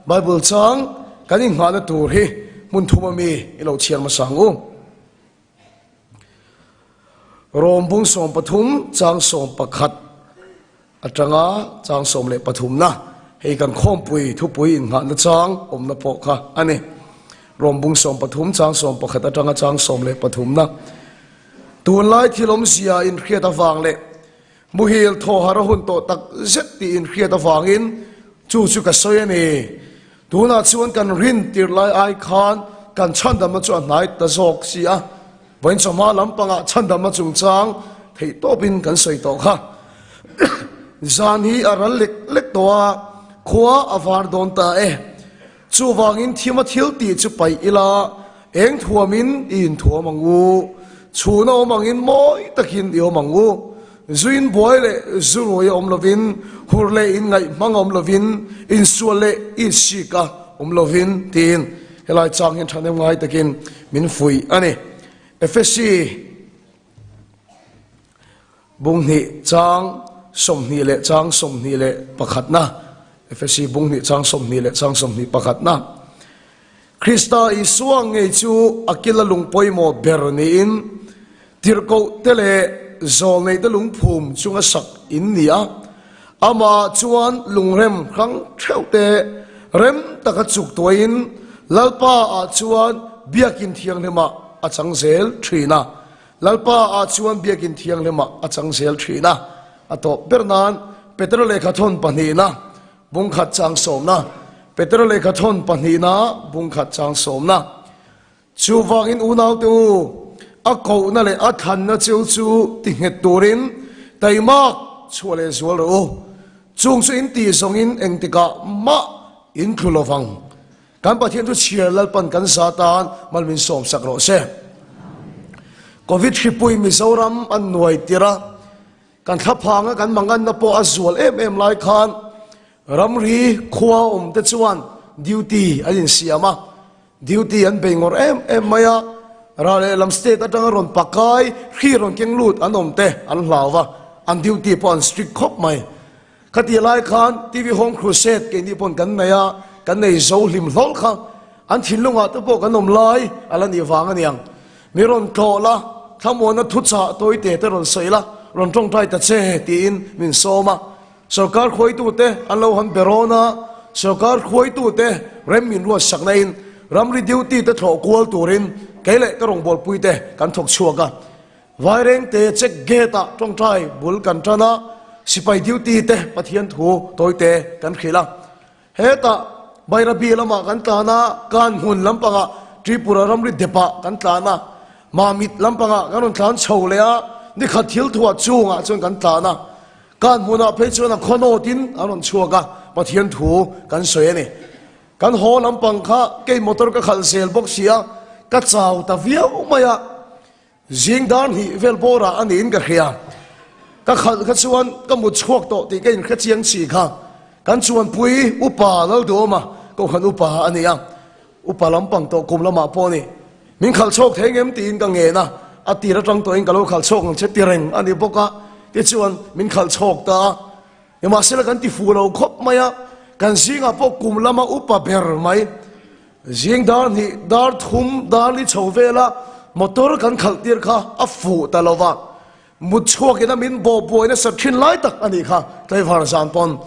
Bible chang kan inghahna tur hi hmun thum ami i lo chhiar hmasa ang u. Rom bung 13 chang 11 atanga chang 13 na hei kan khawmpui thupui inghahna chang awmna pawh kha a ni. Rom bung 13 chang 11 atanga chang 13 na tunlai thil awmzia inhriat avang leh Muhil thaw har a hun tawh tak zet tih inhriat avangin chu chu ka sawi a ni. Tunah chuan kan rin tirh lai ai khan kan chhandamna chu a hnai ta zawk si a. Vawiin chawhma lampangah chhandamna chungchang theih tawpin kan sawi tawh kha. Zan hi a ral lek lek tawh a, khua a var dawn ta e. Chuvangin thima thil tih chu paih ila, eng thuamin i inthuam ang u, chhun a awm angin mawi takin i awm ang u. Zuin buai leh zu rui a awm lovin, hur leh inngaih hmang a awm lovin, insual leh insik a awm lovin tiin helai chang hian thahnem ngai takin min fuih a ni. Efesi. Bunghnih chang 20 leh chang 21na, Efesi bunghnih chang 20 leh chang 21na. Krista Isua ngei chu a kila lung pawimawh ber niin tirhkoh te leh zawlnei te lungphum chunga sak in ni a. Amah chuan lungrem hrang theuh te rem taka chuk tuahin Lalpa ah chuan biakin thianghlimah a chang zel thin a. Lalpa ah chuan biakin thianghlimah a chang zel thin a, a tawp ber nan Petera lehkha thawn pahnihna bungkhat chang sawmna, Petera lehkha thawn pahnihna bungkhat chang sawmna. Chuvangin unaute u, a kohna leh a thlanna cheu chu ti nghet turin taimak chhuah leh zual rawh u. Chung chu in tih zawngin engtikah mah in thlu lovang. Kan Pathian chu chhiar Lalpan kan za tan mal min sawm sak rawh se. Covid hripui Mizoram an nuai tir a, kan thlaphanga kan manganna pawh a zual em em lai khan ramri khua awm te chuan duty an insiam a, duty an bei ngawrh em em mai a, ral lehlam state atanga rawn pakai hri rawn keng lut an awm te an hlau va, an duty pawh an strict khawp mai. Khatih lai khan TV Home Crusade keini pawn kan nei a, kan nei zo hlim hlawl kha. An thinlungah te pawh kan awm lai a la nih vang a niang. Mi rawn tlawh la, thlamuanna thuchah tawite te rawn sawi la, rawn tawngtai ta che tiin min sawm a. Sorkar khuaitute an lo han be rawn a, sorkar khuaitute rem min ruatsakna in ramri duty te thlawh kual turin kei leh ka rawngbawlpuite kan thawk chhuak a. Vairengte check gate ah tawngtai bul kan tan a, sipai duty te Pathian thu tawite kan hrilh a. Hetah Bairabi lamah kan tlan a, Kanhmun lampangah Tripura ramri depah kan tlan a, Mamit lampangah kan rawn tlan chho leh a, nikhat thil thuah chungah chuan kan tlan a. Kanhmunah phei chuan a khawnawtin an rawn chhuak a, Pathian thu kan sawi a ni. Kan haw lampang kha kei motor ka khalh zel bawk si a, ka chau ta viau mai a. Zing dar hnih vel bawrah a niin ka hria. Ka khalh kha chuan ka mut chhuak tawh tih ka inhre chiang si kha. Kan chuanpui upa Lalduhawma Kohhran upa a ni a, upa lampang tawh kum lamah pawh a ni. Min khalh chhawk thei ngem tiin ka ngen a, a tir atang tawhin ka lo khalh chhawk ang che ti reng a ni bawk a, tichuan min khalh chhawk ta a. Nimahsela kan ti fuh lo khawp mai a, kan zingah pawh kum lama upa ber mai. Zing dar hnih, dar thum, dar li chho vela motor kan khalh tir kha a fuh ta lo va, mut chhuakin a min bawh buai nasat thin lai tak a nih kha tlaivar zan pawn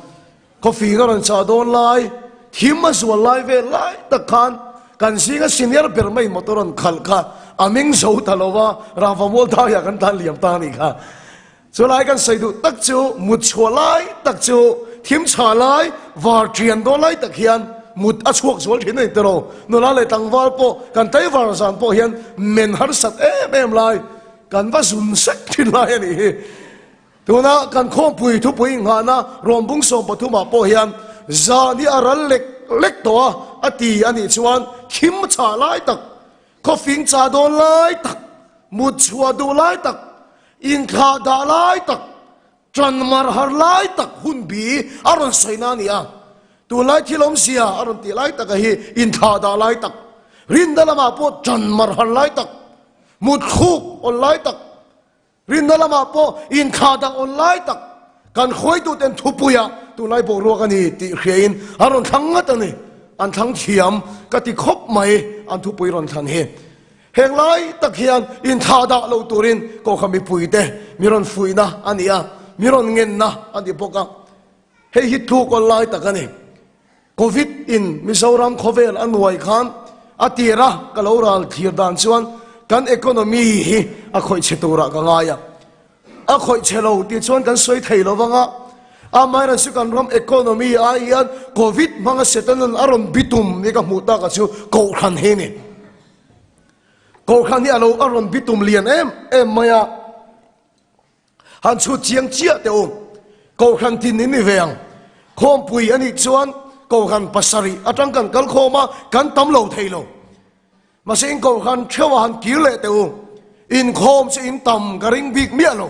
coffee ka rawn chah dawn lai, thim a zual lai vel lai tak khan kan zinga senior ber mai motor rawn khalh kha a ming zo ta lo va, rangva mual daiah kan tan liam ta a nih kha. Chulai kan sawi duh tak chu mut chhuah lai tak chu thim chhah lai var ṭian dawn lai tak hian mut a chhuak zual ṭhin a ni tiraw. Nula leh tlangval pawh kan tlaivar zan pawh hian men harsat em em lai kan va zun sek ṭhin lai a nih hi. Tuna kan khawmpui thupui inghahna Rawmbung 13 ah pawh hian zan hi a ral lek lek tawh a a ti a nih chuan thim chhah lai tak, khawfing chah dawn lai tak, mut chhuah duh lai tak, Inthlah dah lai tak, ṭan mar har lai tak hun bi a rawn sawi na a ni a. Tunlai thil awmzia a rawn tih lai taka hi inthlah dah lai tak, rinna lamah pawh ṭan mar har lai tak, mut thluk awn lai tak, rinna lamah pawh inthlah dah awn lai tak, kan hruaituten thupuia tunlai boruak a ni tih hriain a rawn thlang ngat a ni. An thlang thiam ka ti khawp mai an thupui rawn thlan hi. Heng lai tak hian inthlahdah lo turin Kohhran mipuite mi rawn fuihna a ni a, mi rawn ngenna a ni bawk a. Hei hi tluk awl lai tak a ni. Covid in Mizoram khawvel a nuai khan a tir a, ka lo ral thlir dan chuan kan economy hi a khawih chhe turah ka ngai a. A khawih chhe lo tih chuan kan sawi thei lo vang a, amaherawhchu chu kan ram economy ai hian Covid hmanga Setanan a rawn bitum ni ka hmuh takah chu Kohhran hi a ni. Kohhran hi a lo a rawn bitum lian em em mai a. Han chhut chiang chiah teh u. Kohhran tin in ni ve ang. Khawmpui a nih chuan Kohhran pasarih atang kan kal khawm a, kan tam lo thei lo. Mahse in Kohhran theuh a han kir leh teh u. Inkhawm chu in tam ka ring bik miah lo.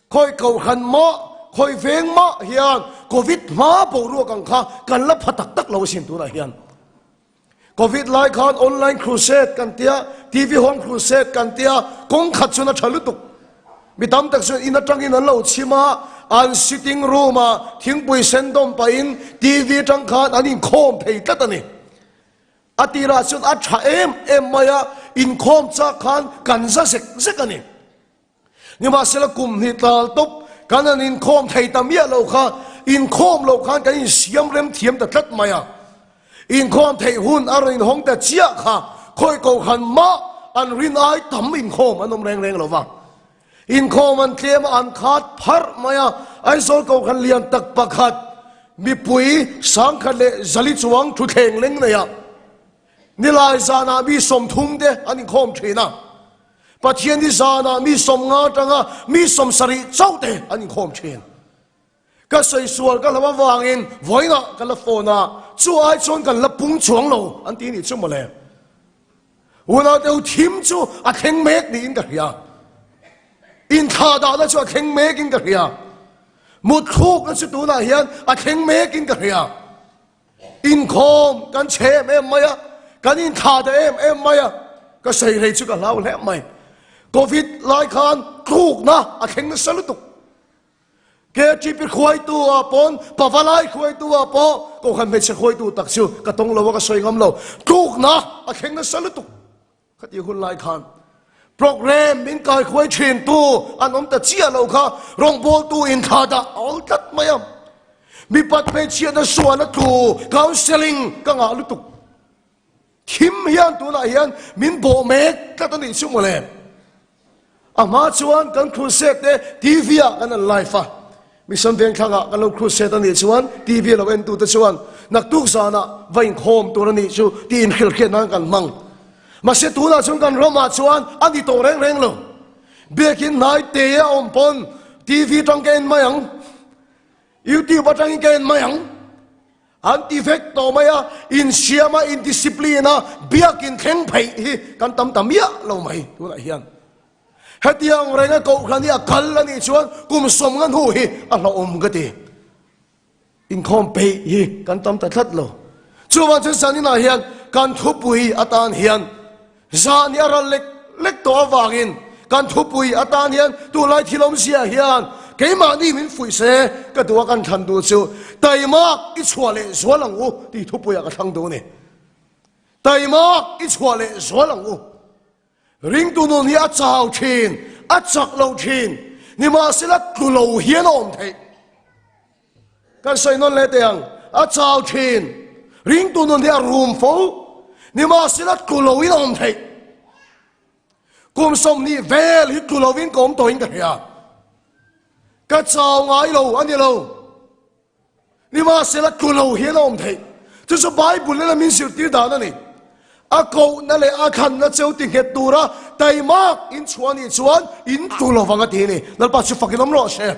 Khawi Kohhran mah, khawi veng mah hian Covid hma boruak ang kha kan la pha tak tak lo asin tunah hian. Covid lai khan online crusade kan tia, TV home crusade kan tia, kawng khat chuan a tha lutuk. Mi tam tak chuan in atangin an lo chhim a, an sitting room ah thingpui sen dawm pahin TV atang khan an inkhawm thei tlat a ni. A tirah chuan a tha em em mai a, inkhawm chak khan kan za zek zek a ni. Nimahsela kum hnih tlal tawp kan han inkhawm thei ta miah lo kha, inkhawm loh khan kan insiam rem thiam ta tlat mai a. Inkhawm theih hun a rawn inhawng ta chiah kha khawi kohhran mah an rin ai tam inkhawm an awm reng reng lo va. Inkhawm an tlem a, an khat pharh mai a. Aizawl kohhran lian tak pakhat mipui sangkhat leh zali chuang thuthleng leng nei a, nilai zanah mi 30 te an inkhawm thin a. Pathian hi zanah mi 50 atanga mi 70 chauh te an inkhawm thin. Ka sawi sual ka hlauh avangin vawiinah ka la phone a, chu ai chuan kan la pung chuang lo an ti nih chu mawle. Unaute u thim chu a thleng mek niin ka hria. Inthlahdahna chu a thleng mekin ka hria. Mutthlukna chu tunah hian a thleng mekin ka hria. Inkhawm kan chhe em em mai a, kan inthla ta em em mai a, ka sawi rei chu ka hlau hle mai. Covid lai khan tlukna a thleng nasa lutuk. KTP khuaitu ah pawn, Pavalai khuaitu ah pawh, Kohhran hmeichhe khuaitu tak chu ka tawng lo a, ka sawi ngam lo. Tlukna a thleng nasa lutuk. Khati hun lai khan program min kai khuai thin tu an awm ta chiah lo kha rawngbawltu inthla dah a awl tlat mai a. Mipat hmeichhiatna sual a tlu counselling ka ngah lutuk. Thim hian tunah hian min bawh mek tlat a nih chu mawle. A hma chuan kan crusade te TV ah kan han live a, Mission Vengthlang ah kan lo crusade a nih chuan TV lo en tu te chuan naktuk zan ah va inkhawm tur a nih chu tih inhrilhhriat nan kan hmang. Mahse tunah chuan kan ram ah chuan a ni tawh reng reng lo. Biakin hnai te a awm pawn TV atang ka en mai ang, YouTube atangin ka en mai ang. An ti vek tawh mai a, insiam a, indiscipline a, biakin thleng pheih hi kan tam ta miah lo mai tunah hian. Hetiang renga kohhran hi a kal a nih chuan kum 50 hnu hi a hlauhawm ka ti. Inkhawm peih hi kan tam ta tlat lo. Chuvang chuan zaninah hian kan thupui atan hian Zah nih a ral lek lek tawh avangin kan thupui atan hian tunlai thil awmzia hian keimahni min fuih se ka duh a, kan thlan duh chu taimak i chhuah leh zual ang u tih thupuiah ka thlang duh a ni. Taimak i chhuah leh zual ang u. Ringtu nun hi a chau thin, a chak lo thin, nimahsela tlu lo hian a awm theih. Kan sawi nawn leh teh ang, a chau thin. Ringtu nun hi a rum fo. Nimahsela tlu loin a awm theih. Kum 20 vel hi tlu loin ka awm tawhin ka hria. Ka chau ngai lo a ni lo. Nimahsela tlu lo hian a awm theih. Chu chu Bible in a min zirtir dan a ni. A kohna leh a thlanna cheu ti nghet tura taimak in chhuah anih chuan in tlu lovang a ti a ni. Lalpa chu fakin awm rawh se.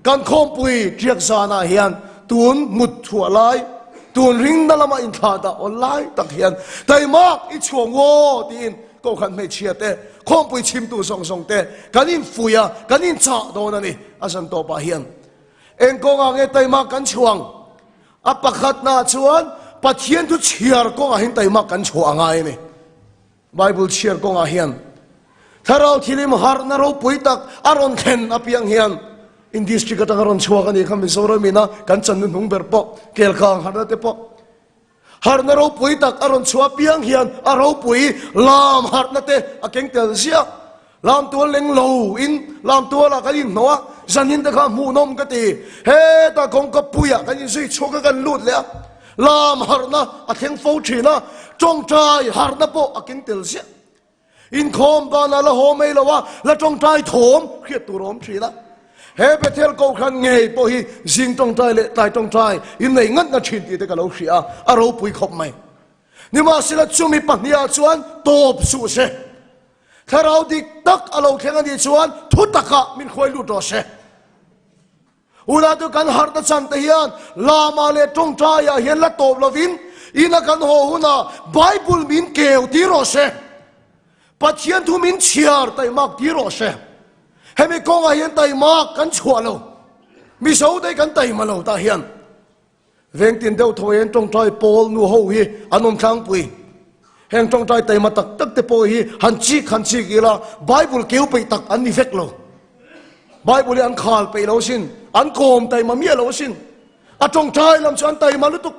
Kan khawmpui tiak zanah hian tun mut chhuah lai, tun ringna lama inthlah dah awl lai tak hian taimak i chhuah ngaw tiin kohhran hmeichhia te, khawmpui chhimtu zawng zawng te kan infuih a, kan inchah dawn a ni a zan tawpah hian. Eng kawngah nge taimak kan chhuang? A pakhatnaah chuan Pathian thu chhiar kawngah hian taimak kan chhuah a ngai a ni. Bible chhiar kawngah hian Thlarau thilim harhna ropui tak a rawn thlen apiang hian in district atanga rawn chhuak a nih kha Mizoram ina kan channu hnung ber pawh Kelkang harhna te pawh. Harhna ropui tak a rawn chhuah piang hian a ropui lam harhna te a keng tel ziah. Lam tual leng lo in lam tualah kan inhnawh a, zanin te kha hmuhnawm ka ti. Hetah kawngka puiah kan inzui chhuak a kan lut leh a, lam harhna a thleng fo thin a, tawngtai harhna pawh a keng tel ziah. Inkhawm banah la haw mai lo a, la tawngtai thawm hriat tur a awm thin a. He Bethel Kohhran ngei pawh hi zing tawngtai leh tlai tawngtai innei ngatna thin tih te ka lo hria a, a ropui khawp mai. Nimahsela chumi pahniha chuan tawp suh se. Thlarau dik tak a lo thleng a nih chuan thu takah min hruai lut rawh se. Unau kan harhna chan te hian lama leh tawngtaiah hian la tawp lovin ina kan haw hunah Bible min keu tir rawh se. Pathian thu min chhiar taimak tir rawh se. Hemi kawngah hian taimak kan chhuah lo. Mizo te kan taima lo tah hian. Vengtin deuh tho hian tawngtai pawl nu ho hi an awm tlangpui. Heng tawngtai taima tak tak te pawh hi han chik han chik ila Bible keu peih tak an ni vek lo. Bible hi an khal peih lo sin, an kawm taima miah lo sin. A tawngtai lam chu an taima lutuk.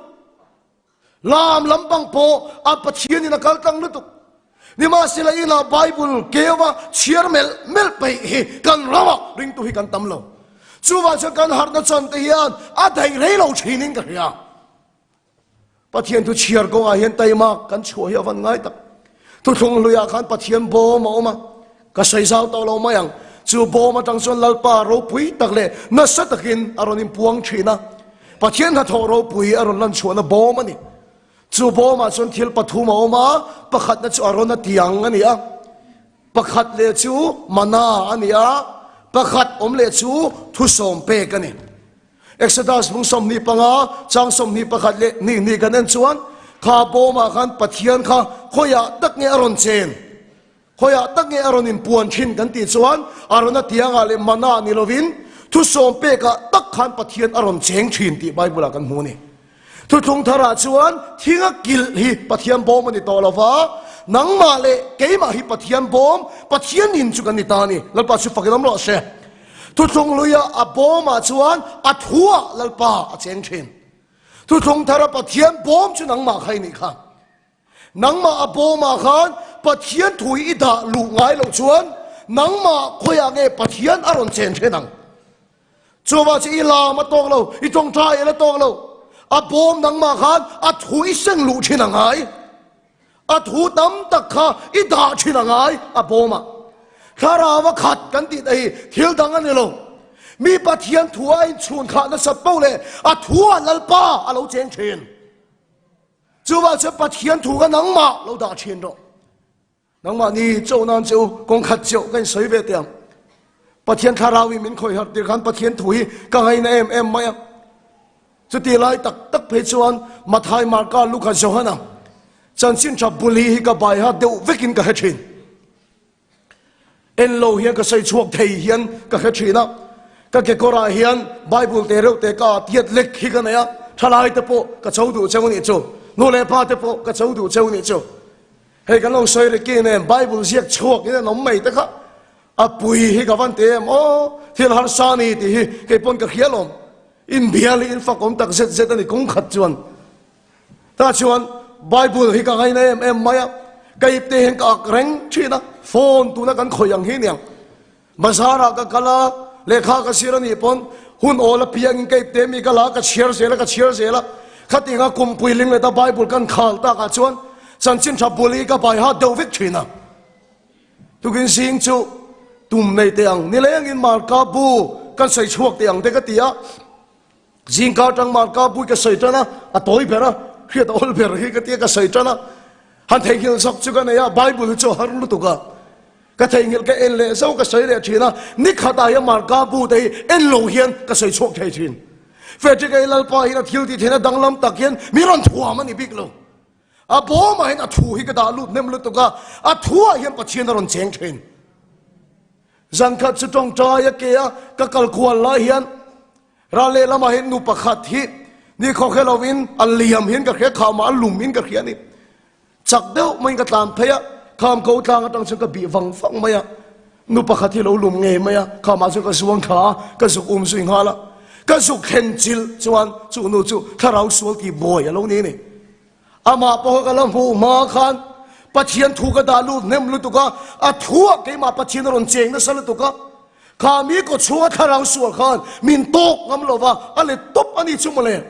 Lam lampang pawh a Pathianin a kal tlang lutuk. Nimahsela inah Bible keuva chhiar melh melh peih hi kan ramah ringtu hi kan tam lo. Chuvang chuan kan harhna chan te hian a daih rei lo thinin ka hria. Pathian thu chhiar kawngah hian taima kan chhuah hi a van ngai tak. Thuthlung hluiah khan Pathian bawm a awm a, ka sawi zau tawh lo mai ang. Chu bawm atang chuan Lalpa ropui tak leh nasa takin a rawn inpuang thin a. Pathian hnathawh ropui a rawn lan chhuahna bawm a ni. Chu bawmah chuan thil pathum a awm a, pakhatna chu Arona tiang a ni a, pakhat leh chu mana a ni a, pakhat awm leh chu thusawm pek a ni. Exodus bung 25, chang 21 leh hnih hnih kan en chuan kha bawmah khan Pathian kha khawiah tak nge a rawn chen, khawiah tak nge a rawn inpuan thin kan tih chuan Arona tiangah leh mana ni lovin thusawm pekah tak khan Pathian a rawn cheng thin tih Bible-ah kan hmu a ni. Thuthlung tharah chuan thinga kilh hi Pathian bawm a ni tawh lova, nangmah leh keimah hi Pathian bawm, Pathian in chu kan ni ta a ni. Lalpa chu fakin awm rawh se. Thuthlung hluia a bawmah chuan a thuah Lalpa a cheng thin. Thuthlung thara Pathian bawm chu nangmah kha i nih kha. Nangmah a bawmah khan Pathian thu hi i dah luh ngai loh chuan nangmah khawiah nge Pathian a rawn chen then ang? Chuvah chu i lam a tawk lo, i tawngtai el a tawk lo. A bawm nangmah khan a thu i seng luh thin a ngai. A thu tam tak kha i dah thin a ngai a bawmah. Thlarau a khat kan tih te hi thil dang a ni lo. Mi Pathian thu a inchhun khah nasat poh leh a thu ah Lalpa a lo cheng thin. Chuvah chuan Pathian thu kha nangmah lo dah thin rawh. Nangmah ni cho nan che u, kawng khat cheuh ka insawi ve teh ang. Pathian thlarau in min khawih harh tir khan Pathian thu hi ka ngaina em em mai a. Chuti lai tak tak phei chuan Mathai, Marka, Luka, Johana chanchin tha bul hi hi ka bai hat deuh vekin ka hre thin. En lo hian ka sawi chhuak thei hian ka hre thin a. Ka kekawrah hian Bible te reuh te ka tiat lek hi ka nei a, thalai te pawh ka cho duh cheu nih chu, nu leh pa te pawh ka cho duh cheu nih chu. Hei kan lo sawi reki nen Bible ziak chhuak in an awm mai te kha a pui hi ka van ti em aw thil harsa ni tih hi kei pawn ka hria lawm in bial hi in fak awm tak zet zet a ni kawng khat chuan tah chuan Bible hi ka ngaina em em mai a ka ip te hian ka ak reng thin a phone tuna kan khawih ang hi niang Bazar-ah ka kal a, lehkha ka zir a nih pawn hun awl apiangin ka ipte mi ka la a, ka chhiar zel a, ka chhiar zel a. Khatinga kumpui ling leta Bible kan khal takah chuan chanchin tha bul hi ka bai hat deuh vek thin a. Tukin zing chu tum nei teh ang, nilengin Marka bu kan sawi chhuak teh ang te ka ti a. Zingkar tang Marka bu ka sawi tan a, a tawi ber a, hriat a awl ber hi ka ti a, ka sawi tan a. Han theihnghilh zawk chu ka nei a, Bible hi chu a har lutuk a. Ka theihnghilh ka en leh zauh ka sawi leh thin a, ni khatah hian Marka bu te hi en lo hian ka sawi chhuak thei thin. Frederick a Lalpa hian a thil tih theihna danglam tak hian mi rawn thuam a ni bik lo. A bawmah hian a thu hi ka dah lut hnem lutuk a, a thuah hian Pathian a rawn cheng thin. Zan khat chu tawngtai a ke a, ka kal kual lai hian ral lehlamah hian nu pakhat hi ni khawkhe lovin a liam hian ka hria, khamah a lum in ka hria a ni. Chak deuh maiin ka tlan phei a, kham ko tlang atang chuan ka bih vang vang mai a, nu pakhat hi lo lum ngei mai a, khamah chuan ka zuang thla a, ka zuk um zui nghal a, ka zuk thlen chilh chuan chu nu chu thlarau sual tih buai a lo ni a ni. Amah pawh ka la hmuh hma khan Pathian thu ka dah lut hnem lutuk a, a thuah keimah Pathian a rawn cheng nasa lutuk a. Kha mi kaw chhunga thlarau sual khan min tawk ngam lo va, a let tawp a ni chu mawle.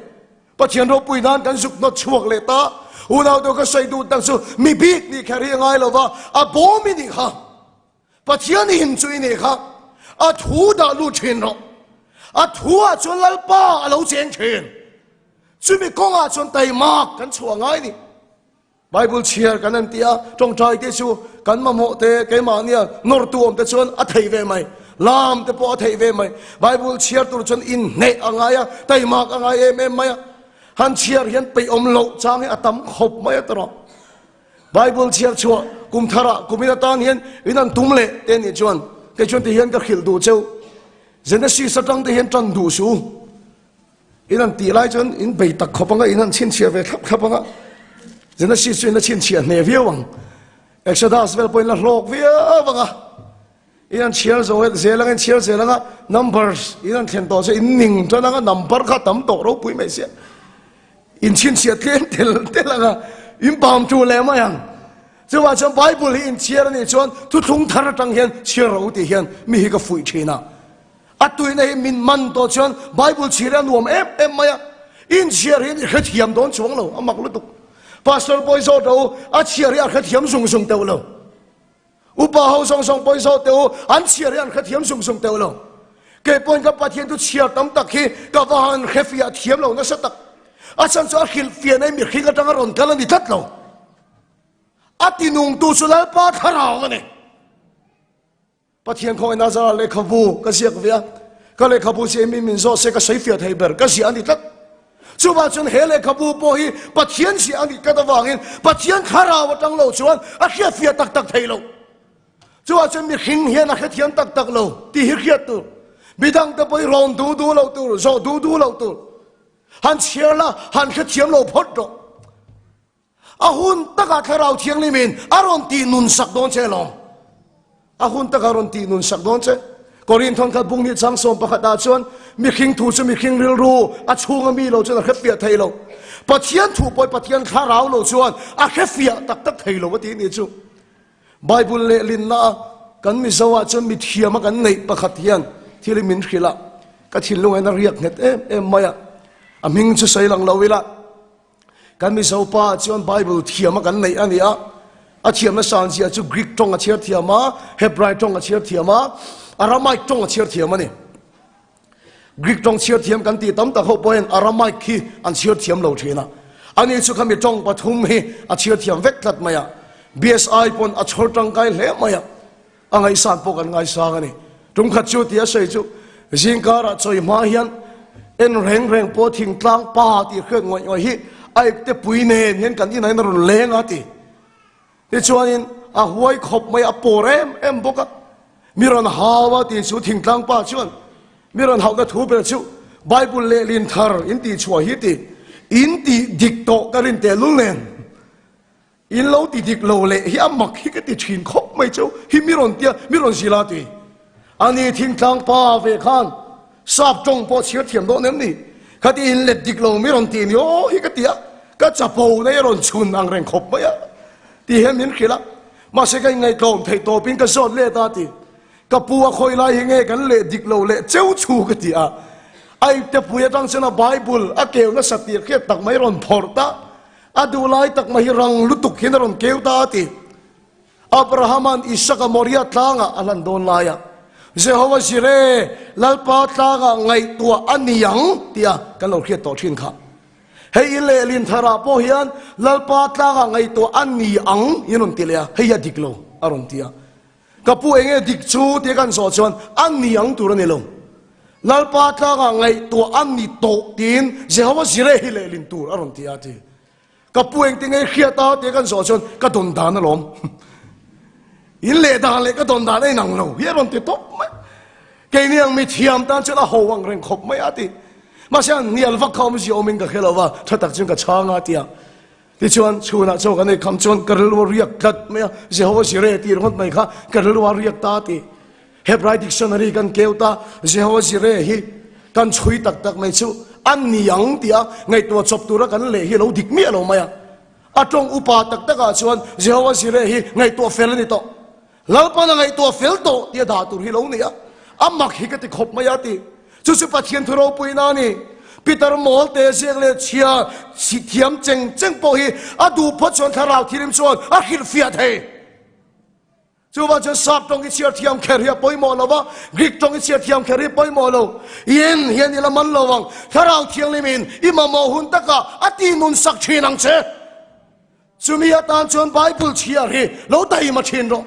Pathian ropui nan kan zuk hnawt chhuak leh ta. Unau deuh ka sawi duh tak chu mi bik nih kher hi a ngai lo va, a bawm i nih kha. Pathian in chu i nih kha. A thu dah lut thin rawh. A thu ah chuan Lalpa a lo cheng thin. Chumi kawngah chuan taimak kan chhuah ngai ni. Bible chhiar kan han ti a, tawngtai te chu kan mamawh te keimahnia nawrtu awm te chuan a theih ve mai. Lam te pawh a theih ve mai. Bible chhiar tur chuan inhneh a ngai a, taimak a ngai em em mai a. Han chhiar hian peih awm loh chang hi a tam khawp mai a tawrh. Bible chhiar chhuah kum tharah kumin atan hian in an tum leh te nih chuan kei chuan ti hian ka hrilh duh cheu. Genesis atang te hian tan duh su. In an tih lai chuan in bei tak khawp anga in han chhinchhiah ve thlap thlap anga Genesis chu in la chhinchhiah hneh viau ang. Exodus vel pawh in la hlawk viau anga in an chhiar zo zel anga in chhiar zel anga Numbers in an thlen tawh chu in ning tan anga number kha tam tawh ropui mai sia. In chhinchhiah tlem tel tel anga in bam tu leh mai ang. Chuvang chuan Bible hi in chhiar anih chuan thuthlung thar atang hian chhiar rawh u tih hian mi hi ka fuih thin a. A tuina hi min man tawh chuan Bible chhiar hi a nuam em em mai a, in chhiar hian i hrethiam dawn chuang lo, a mak lutuk. Pastor pawh i zawt rawh u, a chhiar hi a hrethiam zung zung teuh lo. Upa ho zawng zawng pawh i zawt teh u, an chhiar hi an hrethiam zung zung teuh lo. Kei pawhin ka Pathian chu chhiar tam tak hi ka va han hrefiah thiam lo nasa tak. A chhan chu a hrilhfiahna hi mihring atanga rawn kal a ni tlat lo. A tinungtu chu Lalpa thlarau a ni. Pathian khawngaih Nazara lehkhabu ka ziak ve a, ka lehkhabu chu emi min zawh se ka sawi fiah thei ber, ka ziah a ni tlat. Chuvang chuan he lehkhabu pawh hi Pathian ziah a nih tlat avangin Pathian thlarau atang lo chuan a hriat fiah tak tak thei lo. Chuvang chuan mihring hian a hrethiam tak tak lo tih hi hriat tur. Midangte pawh hi rawn duh duh loh tur, zawh duh duh loh tur. Han chhiar la, han hrethiam lo phawt rawh. A hun takah Thlarau Thianghlimin a rawn tih nun sak dawn che alawm. A hun takah a rawn tih nun sak dawn che. Korin thawnkhat bung hnih chang sawm pakhatah chuan mihring thu chu mihring rilru a chhunga mi lo chuan a hrefiah thei lo. Pathian thu pawh Pathian Thlarau lo chuan a hrefiah tak tak thei lo a ti nih chu. Bible lehlinna a kan Mizo ah chuan mithiam a kan neih pakhat hian thil hi min hrilh a, ka thinlung hian a riak nghet em em mai a. A hming chu sawi lang lo ila. Kan Mizo pa chuan Bible thiam a kan neih a ni a, a thiamna san zia chu Greek tawng a chhiar thiam a, Hebrai tawng a chhiar thiam a, Aramaic tawng a chhiar thiam a ni. Greek tawng chhiar thiam kan tih tam tak ho pawhin Aramaic hi an chhiar thiam lo thin a. Ani chu khami tawng pathum hi a chhiar thiam vek tlat mai a. BSI pawn a chhawr tangkai hle mai a. A ngaihsan pawh kan ngaisang a ni. Tum khat chu tia sawi chu zingkarah chawi hma hian en reng reng pawh thingtlang pa tih hriat ngawih ngawih hi a ipte pui nen hian kan inah hian a rawn leng a ti. Tichuanin a huai khawp mai a pawr em em bawk a. Mi rawn hau a ti chu thingtlang pa chuan mi rawn hauhna thu ber chu Bible lehlin thar in tih chhuah hi ti in tih dik tawh ka rin tehlul nen. In lo ti dik lo leh hi a mak hi ka ti thin khawp mai chu hi mi rawn tia mi rawn zil a ti. Ani thingtlang pa ve khan sap tawng pawh chhiar thiam dawn em ni? Khati in let dik lo mi rawn ti ni aw hi ka ti a, ka chapo na hi a rawn chhun ang reng khawp mai a ti hian min hrilh a. Mahse ka inngaihtlawm theih tawpin ka zawt let a ti. Ka pu a khawi lai hi nge kan leh dik lo leh cheu chu ka ti a. A ipte pui atang chuan a Bible a keu nasa tir khiat tak mai rawn phawrh ta. A duh lai tak mai hi rang lutuk hian a rawn keu ta a ti. Abrahama'n Isaka Moria tlangah a hlan dawn laia Jehova Jireh, Lalpa tlangah ngaihtuah a ni ang tia kan lo hriat tawh thin kha. Hei i lehlin tharah pawh hian Lalpa tlangah ngaihtuah a ni ang in rawn ti leh a, hei hi a dik lo a rawn ti a. Ka pu enge dik chu tia kan zawh chuan a ni ang tur a ni lo. Lalpa tlangah ngaihtuah a ni tawh tiin Jehova Jireh hi lehlin tur a rawn ti a ti. Ka pu engti ngei hriat a tia kan zawh chuan ka dawn dan alawm. In leh dan leh ka dawn dan a inang lo hi a rawn ti tawp mai. Keini ang mithiam tan chuan a ho ang reng khawp mai a ti. Mahse an hnial vak kha awmzia awmin ka hre lo va, tha tak chuan ka chhang a ti a. Tichuan, chhunah chaw kan ei kham chuan ka rilru a riak tlat mai a, Jehova Jireh tih ringawt mai kha ka rilru a riak ta a ti. Hebrai dictionary kan keu ta, Jehova Jireh hi kan chhui tak tak mai chu a ni ang tia ngaihtuah chawp tura kan leh hi a lo dik miah lo mai a. A tawng upa tak takah chuan Jehovah Jireh hi ngaihtuah fel a ni tawh. Lalpan a ngaihtuah fel tawh tih a dah tur hi lo ni a, a mak hi ka ti khawp mai a ti. Chu chu Pathian thu ropuina a ni. Peter mawl te ziak leh chhia thiam cheng cheng pawh hi a duh phawt chuan thlarau thirim chuan a hrilhfiah thei. Chuvang chuan Sap tawng i chhiar thiam kher hi a pawimawh lo va, Greek tawng i chhiar thiam kher hi a pawimawh lo. I en hian i la man lo ang. Thlarau Thianghlimin i mamawh hun takah a ti nun sak thin ang che. Chumi atan chuan Bible chhiar hi lo taima thin rawh.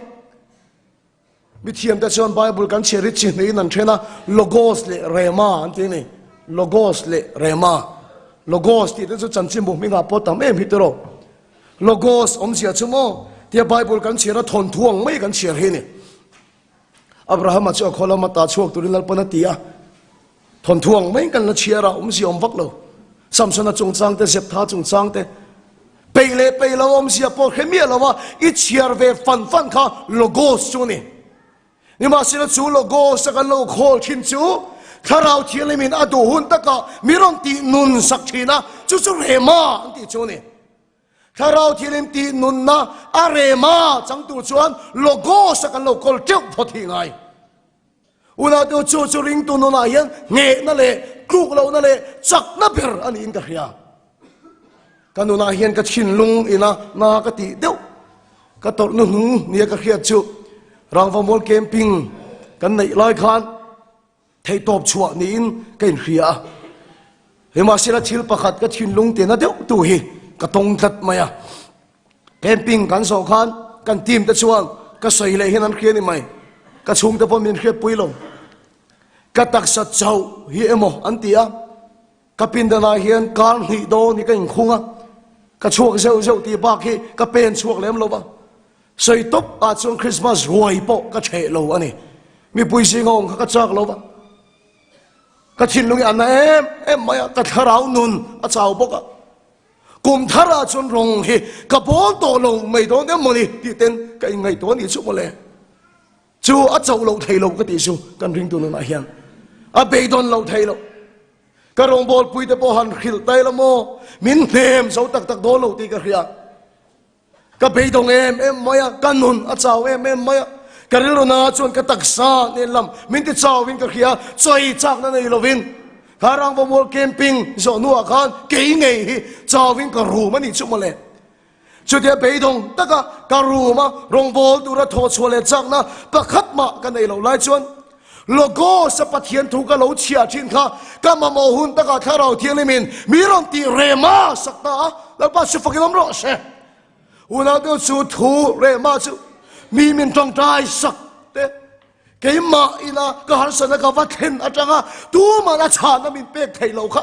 Mithiamte chuan Bible kan chhiar hi chi hnihin an then a, Logos leh Rhema an ti a ni. Logos leh Rhema. Logos tih te chu chanchinbu hmingah pawh tam em hi tiraw. Logos awmzia chu maw tia Bible kan chhiar a thawnthu ang mai kan chhiar hi a ni. Abrahama chu a khaw lama ta chhuak turin Lalpan a ti a, thawnthu ang mai kan la chhiar a, awmzia awm vak lo. Samsona chungchang te, Zeptha chungchang te, peih leh peih lo awmzia pawh hre miah lo a, i chhiar ve fan fan kha Logos chu a ni. Nimahsela chu Logos a kan lo khawl thin chu Thlarau Thianghlimin a duh hun takah mi rawn tih nun sak thin a, chu chu Rhema an tih chu a ni. Thlarau Thianghlim tih nunna a Rhema chang tur chuan Logos a kan lo kawl teuh phawt hi ngai. Unau chu chu ringtu nunah hian nghehna leh tluk lohna leh chakna ber a niin ka hria. Ka nunah hian ka thinlung ina na ka tih deuh ka tawrh nu hnung nia ka hriat chu Rangvamual camping kan neih lai khan theihtawp chhuah niin ka inhria a. Nimahsela thil pakhat ka thinlung tena deuh tu hi ka tawng tlat mai a. Camping kan zawh khan kan team te chuan ka sawi leh hian an hria ni mai. Ka chhungte pawh min hriatpui lo. Ka taksa chauh hi emaw an ti a. Ka pindanah hian kar hnih dawn hi ka inkhung a, ka chhuak zeuh zeuh tih bak hi ka pen chhuak lem lo va. Sawi tawp ah chuan Christmas ruai pawh ka ṭheh lo a ni. Mipui zinga awm kha ka chak lo va. Ka thinlung hi a na em em mai a, ka thlarau nun a chau bawk a. Kum thar ah chuan rawng hi ka bawl tawh lo mai dawn em mawni tih ten ka inngaihtuah a nih chu mawle. Chu a chauh loh thei lo ka tih chu kan ringtu nunah hian a beidawn loh thei lo. Ka rawngbawlpui te pawh han hrilh ta ila maw, min hnem zo tak tak dawn lo tih ka hria. Ka beidawng em em mai a, ka nun a chau em em mai a, ka rilru na chuan ka taksa nen lam min ti chauin ka hria, chawi chakna nei lovin kha Rangvamual camping zawh hnuah khan kei ngei hi chauin ka rum a nih chu mawle. Chutia beidawng taka ka room a rawngbâwl tura thawh chhuah leh chakna pakhat mah ka nei loh lai chuan Logos a Pathian thu ka lo chhiah thin kha ka mamawh hun takah Thlarau Thianghlimin mi rawn tih rema sak ta a, Lalpa chu fakin awm rawh se. Unau deuh chu thu rema chu mi min tawngtai sak te, keimah ina ka harsatna ka va thlen atanga tuman a chhahna min pek theih loh kha.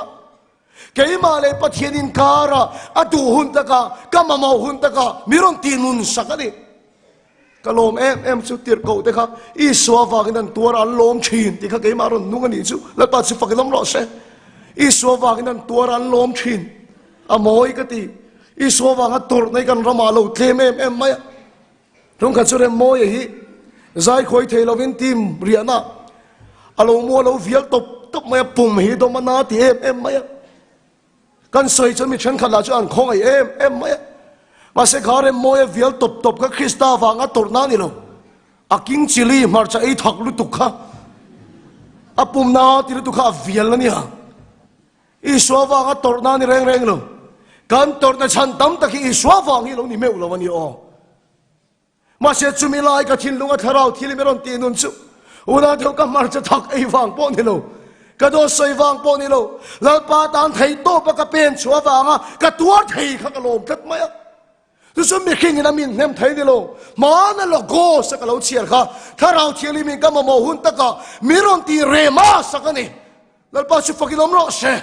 Keimah leh Pathian inkara a duh hun takah, ka mamawh hun takah mi rawn ti nun sak a ni. Ka lawm em em chu tirhkoh te kha Isua vangin an tuar a, an lawm thin tih kha keimah rawn nung a nih chu. Lalpa chu fakin awm rawh se. Isua vangin an tuar a, an lawm thin. A mawi ka ti. Isua vanga tawrhna hi kan ramah a lo tlem em em mai a. Ṭawngkhat chu Remmawia hi zai khawi thei lovin team riahna a lo mu a lo vial tawp tawp mai a, pum hi dawm a na ti em em mai a. Kan sawi chuan mi ṭhenkhat lah chu an khawngaih em em mai a. Mahse kha Remmawia vial tawp tawp kha Krista vanga tawrhna a ni lo. A king chili hmarcha ei thak lutuk kha a pum na ti lutuk kha a vial a nia. Isua vanga tawrhna a ni reng reng lo. Kan tawrhna chhan tam tak hi Isua vang hi lo ni meuh lo a ni aw. Mahse chumi lai ka thinlunga thlarau thil i mi rawn tih nun chu unau deuh ka hmarcha thak ei vang pawh ni lo, ka dawt sawi vang pawh ni lo, Lalpa tan thei tawpa ka pen chhuah avanga ka tuar thei kha ka lawm tlat mai a. Chu chu mihring in a min hnem thei ni lo, hmana Logos a ka lo chhiar kha thlarau thianghlim in ka mamawh hun takah mi rawn tih rema sak a ni. Lalpa chu fakin awm rawh se.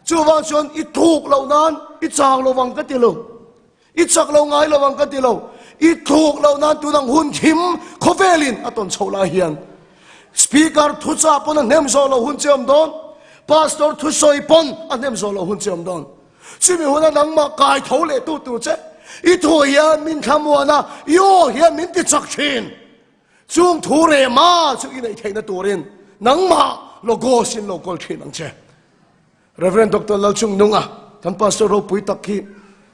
Chuvang chuan i thuk loh nan i chang lo vang ka ti lo. I chak lo ngai lo vang ka ti lo. I thuk loh nan tunang hun thim khawvelin a tawn chhoh lai hian Speaker thuchah pawn a hnem zawh loh hun che awm dawn. Pastor thusawi pawn a hnem zawh loh hun che awm dawn. Chumi huna nangmah kai tho leh tu tur che i thu hian min thlamuan a, i aw hian min ti chak thin. Chung thu rema chu i neih theihna turin nangmah Logos in lo kawl thin ang che. Rev. Doctor Lalchungnunga, kan pastor ropui tak hi.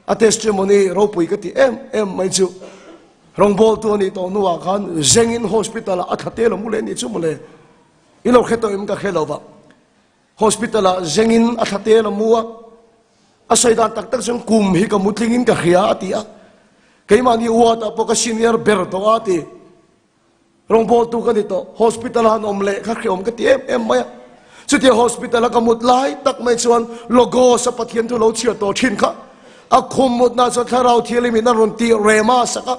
A testimony ropui ka ti em em mai chu rawngbawltu a nih tawh hnuah khan Zengin Hospital ah a thla tel a mu leh nih chu mawle. I lo hre tawh em ka hre lo va. Hospital ah Zengin a thla tel a mu a, a sawi dan tak tak chuan kum hi ka mu tlingin ka hria a ti a. Keimahni ward ah pawh ka senior ber tawh a a ti. Rawngbawltu ka ni tawh, hospital a han awm leh kha hreawm ka ti em em mai a. Chutia hospital a ka mut lai tak mai chuan Logos a Pathian thu lo chhiar tawh thin kha a khum mutna chuan Thlarau Thianghlim in a rawn tih rem a sak a.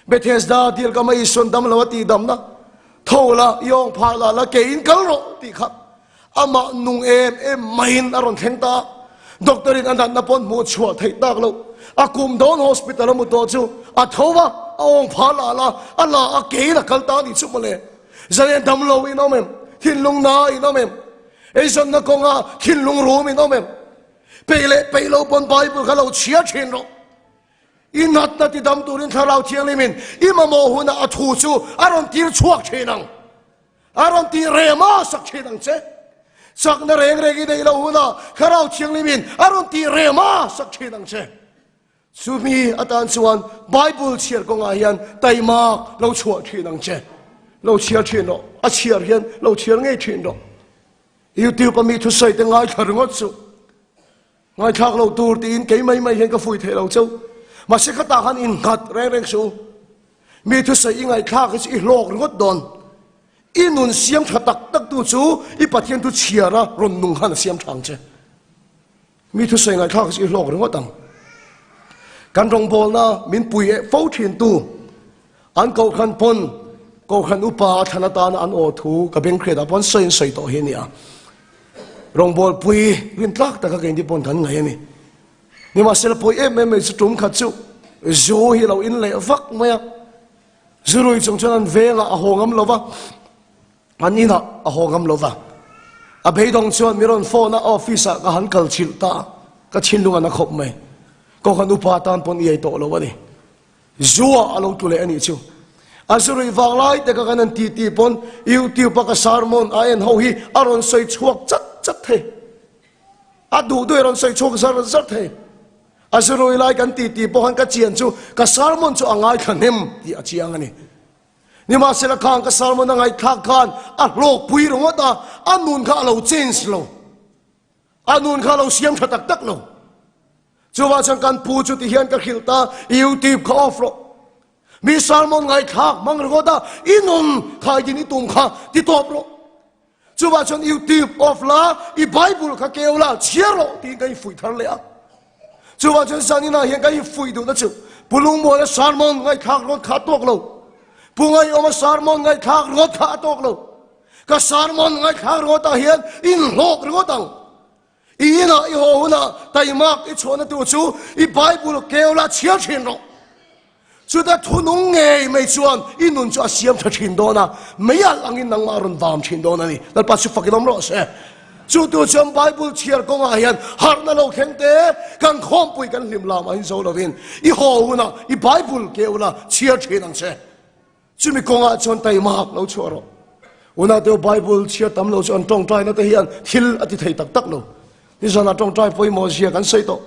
Bethesda dil ka mai Isuan dam lo a tih damna, tho la, i awng phah la la, keiin kal rawh tih kha amah nung em em maiin a rawn thleng ta a. Doctor in a natna pawn hmuh chhuah theih tak lo. A kum dawn hospital a mu tawh chu a tho va, a awng phah la la, a la a keiin a kal ta a nih chu mawle. Zalen dam lo in awm em? Thinlung na in awm em? Eizawnna kawnga thinlung rum in awm em? Peih leh peih lo pawn Bible kha lo chhiar thin rawh. I natna ti dam turin Thlarau Thianghlimin i mamawh hunah a thu chu a rawn tir chhuak thin ang. A rawn ti rem a sak thin ang che. Chakna reng reng i neih loh hunah Thlarau Thianghlimin a rawn ti rem a sak thin ang che. Chumi atan chuan Bible chhiar kawngah hian taimak lo chhuah thin ang che. Lo chhiar thin rawh. A chhiar hian lo chhiar ngei thin rawh. YouTube a mi thusawi te ngaithla ringawt suh. Ngaithlak lo tur tiin kei mai mai hian ka fui thei lo cheu. Mahse khatah khan innghat reng reng suh u. Mi thusawi i ngaihthlak hi chu i hlawk ringawt dawn. I nun siam tha tak tak tu chu i Pathian thu chhiara rawn nung khan a siam tha ang che. Mi thusawi ngaihthlak hi chu i hlawk ringawt ang. Kan rawngbawlna min pui eh fo thin tu an kohhran pawn kohhran upa a thlan atana an aw thu ka bengkriatah pawn sawi an sawi tawh hi a ni a. Rawngbawlpui rintlak taka keini pawn kan ngaih a ni. Nimahsela pawi em em mai chu tum khat chu zu hi a lo in leh vak mai a, zu rui chung chuan an vengah a haw ngam lo va, an inah a haw ngam lo va. A beidawng chuan mi rawn phone a, office ah ka han kal chilh ta a, ka thinlung a na khawp mai. Kawnghan upa tan pawn i ei tawh lo a ni. Zua a lo tlu leh a nih chu. A zu ruih vang lai te ka kan han ti ti pawn YouTube a ka sermon a en ho hi a rawn sawi chhuak chat chat thei. A duh duh i rawn sawi chhuak zar zar thei. A zu rui lai kan ti ti pawh khan ka chian chu ka sermon chu a ngaithla hnem tih a chiang a ni. Nimahsela khang ka sermon a ngaihthlak khan a hlawkpui ringawt a, a nun kha a lo change lo. A nun kha a lo siam tha tak tak lo. Chuvah chuan kan pu chu ti hian ka hrilh ta, YouTube kha off rawh. Mi sermon ngaihthlak hmang ringawt a, i nun khaidin i tum kha ti tawp rawh. Chuvah chuan YouTube off la, i Bible kha keu la, chhiar rawh tiin ka infuih thar leh a. Chuvah chuan zaninah hian ka infuih duhna chu Pu Lungmuana sermon ngaihthlak rawt kha a tawk lo. Pu Ngaiawma sermon ngaihthlak rawt kha a tawk lo. Ka sermon ngaihthlak rawtah hian inhlawk ringawt ang. I inah i haw hunah taimak i chhuahna tur chu i Bible keu la chhiar thin rawh. Chuta thunung ngei mai chuan i nun chu a siam tha thin dawn a, mei alh angin nangmah a rawn vam thin dawn a ni. Lalpa chu fakin awm rawh se. Chu tur chuan Bible chhiar kawngah hian harhna lo thleng te, kan khawmpui kan hlim lam a inzo lovin i haw hunah i Bible keu la chhiar thin ang che. Chumi kawngah chuan taimak lo chhuah rawh. Unateu Bible chhiar tam lo chu an tawngtaina te hian thil a ti thei tak tak lo. Nizanah tawngtai pawimawh zia kan sawi tawh.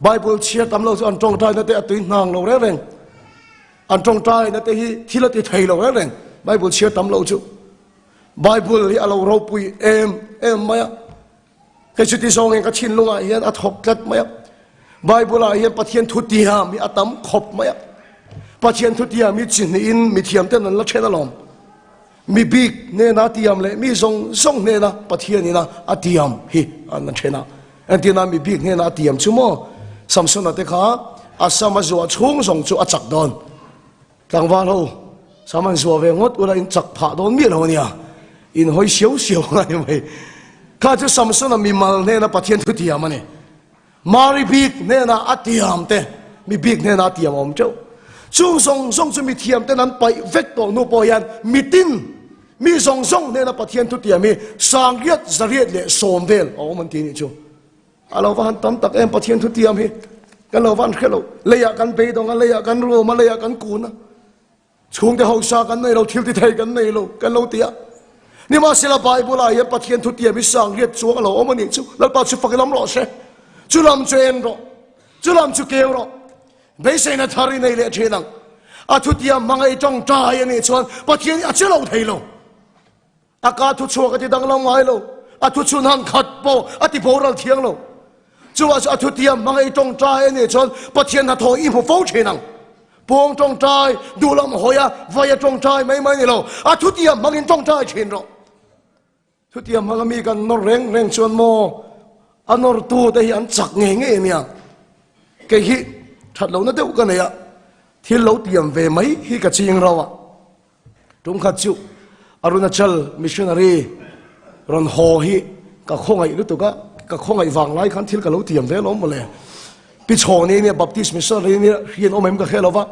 Bible chhiar tam lo chu an tawngtaina te a tui hnang lo reng reng. An tawngtaina te hi thil a ti thei lo reng reng. Bible chhiar tam lo chu. Bible hi a lo ropui em em mai a. Kei chuti zawngin ka thinlungah hian a thawk tlat mai a. Bible-ah hian Pathian thu tiam hi a tam khawp mai a. Pathian thu tiam hi chi hnihin mi thiamten an la then alawm. Mi bik hnena tiam leh mi zawng zawng hnena Pathianina a tiam hi an la then a. Entirna mi bik hnena a tiam chu maw Samsona te kha a sam a zuah chhung zawng chu a chak dawn. Tlangval ho, sam an zuah ve ngawt ula in chak phah dawn miah lo ania, in hawi siau siau a ni mai. Kha chu Samsona mimal hnena Pathian thu tiam a ni. Mari bik hnena a tiam te, mi bik hnena a tiam a awm teuh. Chung zawng zawng chu mi thiam ten an paih vek tawh hnu pawh hian mitin, mi zawng zawng hnena Pathian thu tiam hi sangriat, zariat leh sawm vel a awm an ti nih chu. A lo va han tam tak em Pathian thu tiam hi kan lo van hre lo. Leiah kan beidawng a, leiah kan rum a, leiah kan kun a. Chhungte hausa kan nei lo, thil ti thei kan nei lo, kan lo ti a. Nimahsela Bible ah hian Pathian thu tiam hi sang riat chuang a lo awm a nih chu. Lalpa chu fak i lam rawh se. Chu lam chu en rawh. Chu lam chu keu rawh. Beiseina thar i nei leh thin ang. A thutiam hmanga i tawngtai a nih chuan Pathian hi a che lo thei lo. A ka thu chhuak a ti danglam ngai lo. A thu chhun han khat pawh a ti boral thiang lo. Chuvah chu a thutiam hmanga i tawngtai a nih chuan Pathian hnathawh i hmu fo thin ang. Puang tawngtai, duhlam hawi a, vai a tawngtai mai mai ni lo. A thutiam hmangin tawngtai thin rawh. Thutiam hmanga mi kan nawr reng reng chuan maw a nawrtu te hi an chak ngei ngei ania. Kei hi that lohna deuh ka nei a, thil lo tiam ve mai hi ka ching rauh a. Tumkhat chu Arunachal missionary rawn haw hi ka khawngaih lutuk a, ka khawngaih vang lai khan thil ka lo tiam ve alawm mawle. Pi Chhawni nia Baptist missionary nia hriat awm em ka hre lo va,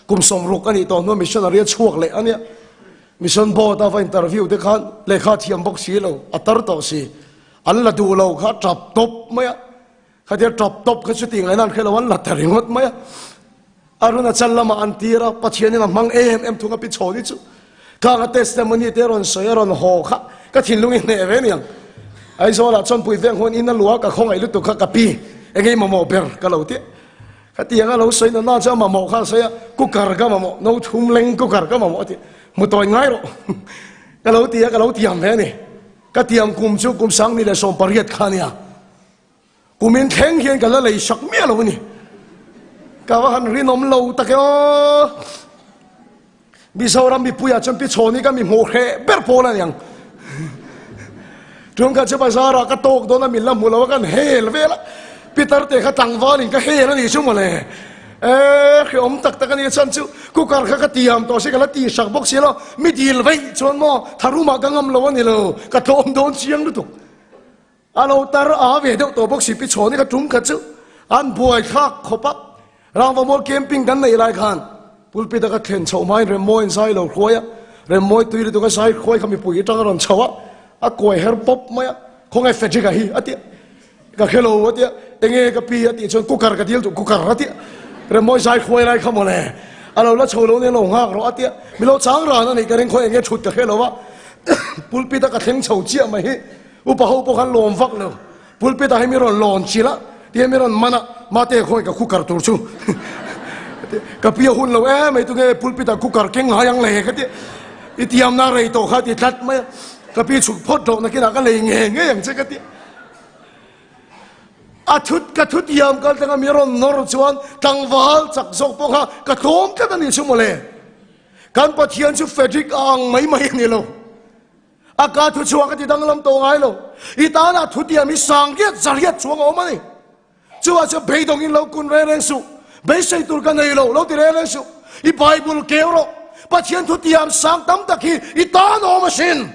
kum 60 a nih tawh hnuah missionary a chhuak leh ania. Mission board a va interview te khan lehkha thiam bawk si lo, a tar tawh si. An la duh lo kha a tap tawp mai a. Khatia tap tawp kha chuti ngaihna an hre lo, an la ta ringawt mai a. Arunachal lamah an tir a, Pathianin a hmang em em thung a pi chhawni chu. Khang a testimony te rawn sawi a rawn haw kha ka thinlung i hneh ve niang. Aizawlah chuan pui veng huan in a luah ka khawngaih lutuk kha ka pi enge i mamawh ber ka lo ti. Khatiang a lo sawi na na chu a mamawh kha a sawi a, cooker ka mamawh, no thum leng cooker ka mamawh a ti. Hmu tawi ngai rawh ka lo ti a, ka lo tiam ve a ni. Ka tiam kum chu kum 2018 kha a nia. Kumin thleng hian ka la lei sak miah lo a ni. Ka va han rinawm lo tak e aw. Mizoram mipuiah chuan Pi Chhawni ka mi hmuh hreh ber pawl a niang. Tun kha chu bazarah ka tawk dawn a min la hmu lo a kan hel vel a. Pitar te kha tlangvalin ka hel a nih chu mawle. E hreawm tak tak a nih chuan chu cooker kha ka tiam tawh si ka la ti sak bawk si lo. Mi dil veih chuan maw tharumah ka ngam lo a ni lo. Ka tlawm dawn chiang lutuk. A lo tar a ve deuh tawh bawk si Pi Chhawni ka tum khat chu an buai thlak khawp a. Rangva mual camping kan neih lai khan pulpit a ka thlen chhoh hmain Remmawiin zai lo hruai a, Remmawi tui lutuk a zai hruai kha mipui atang a rawn chho a, a kuai her pawp mai a, khawnge Frederick a hi a ti a, ka hre lo a ti a, enge ka pi a tih chuan cooker ka dil duh cooker a ti a, Remmawi zai hruai lai kha mawle a lo la chho lo nia lo nghak rawh a ti a, mi lo chang ran a nih ka ring khaw enge thut ka hre lo a, pulpit a ka thleng chho chiah mai hi. Upa ho pawh khan lawm vak lo. Pulpit ah hi mi rawn lawn chilh a, tia mi rawn man a, mate khawi ka cooker tur chu ka pi a hun lo em mai tunge pulpit ah cooker keng ngai ang le ka ti i tiamna rei tawh kha ti tlat mai a, ka pi chhuk phawt loh nakinah ka lei ngei ngei ang che ka ti. A thut ka thu tiam kal tanga mi rawn nawr chuan tlangval chak zawk pawh kha ka tlawm tlat a nih chu mawle. Kan Pathian chu Frederick a ang mai mai a ni lo. A ka thu chhuak a ti danglam tawh ngai lo. I tana thu tiam hi sang riat za riat chuang a awm a ni. Chuvah chuan beidawngin lo kun reng reng suh. Beisei tur ka nei lo, lo ti reng reng suh. I Bible keu rawh. Pathian thu tiam sang tam tak hi i tan a awm asin.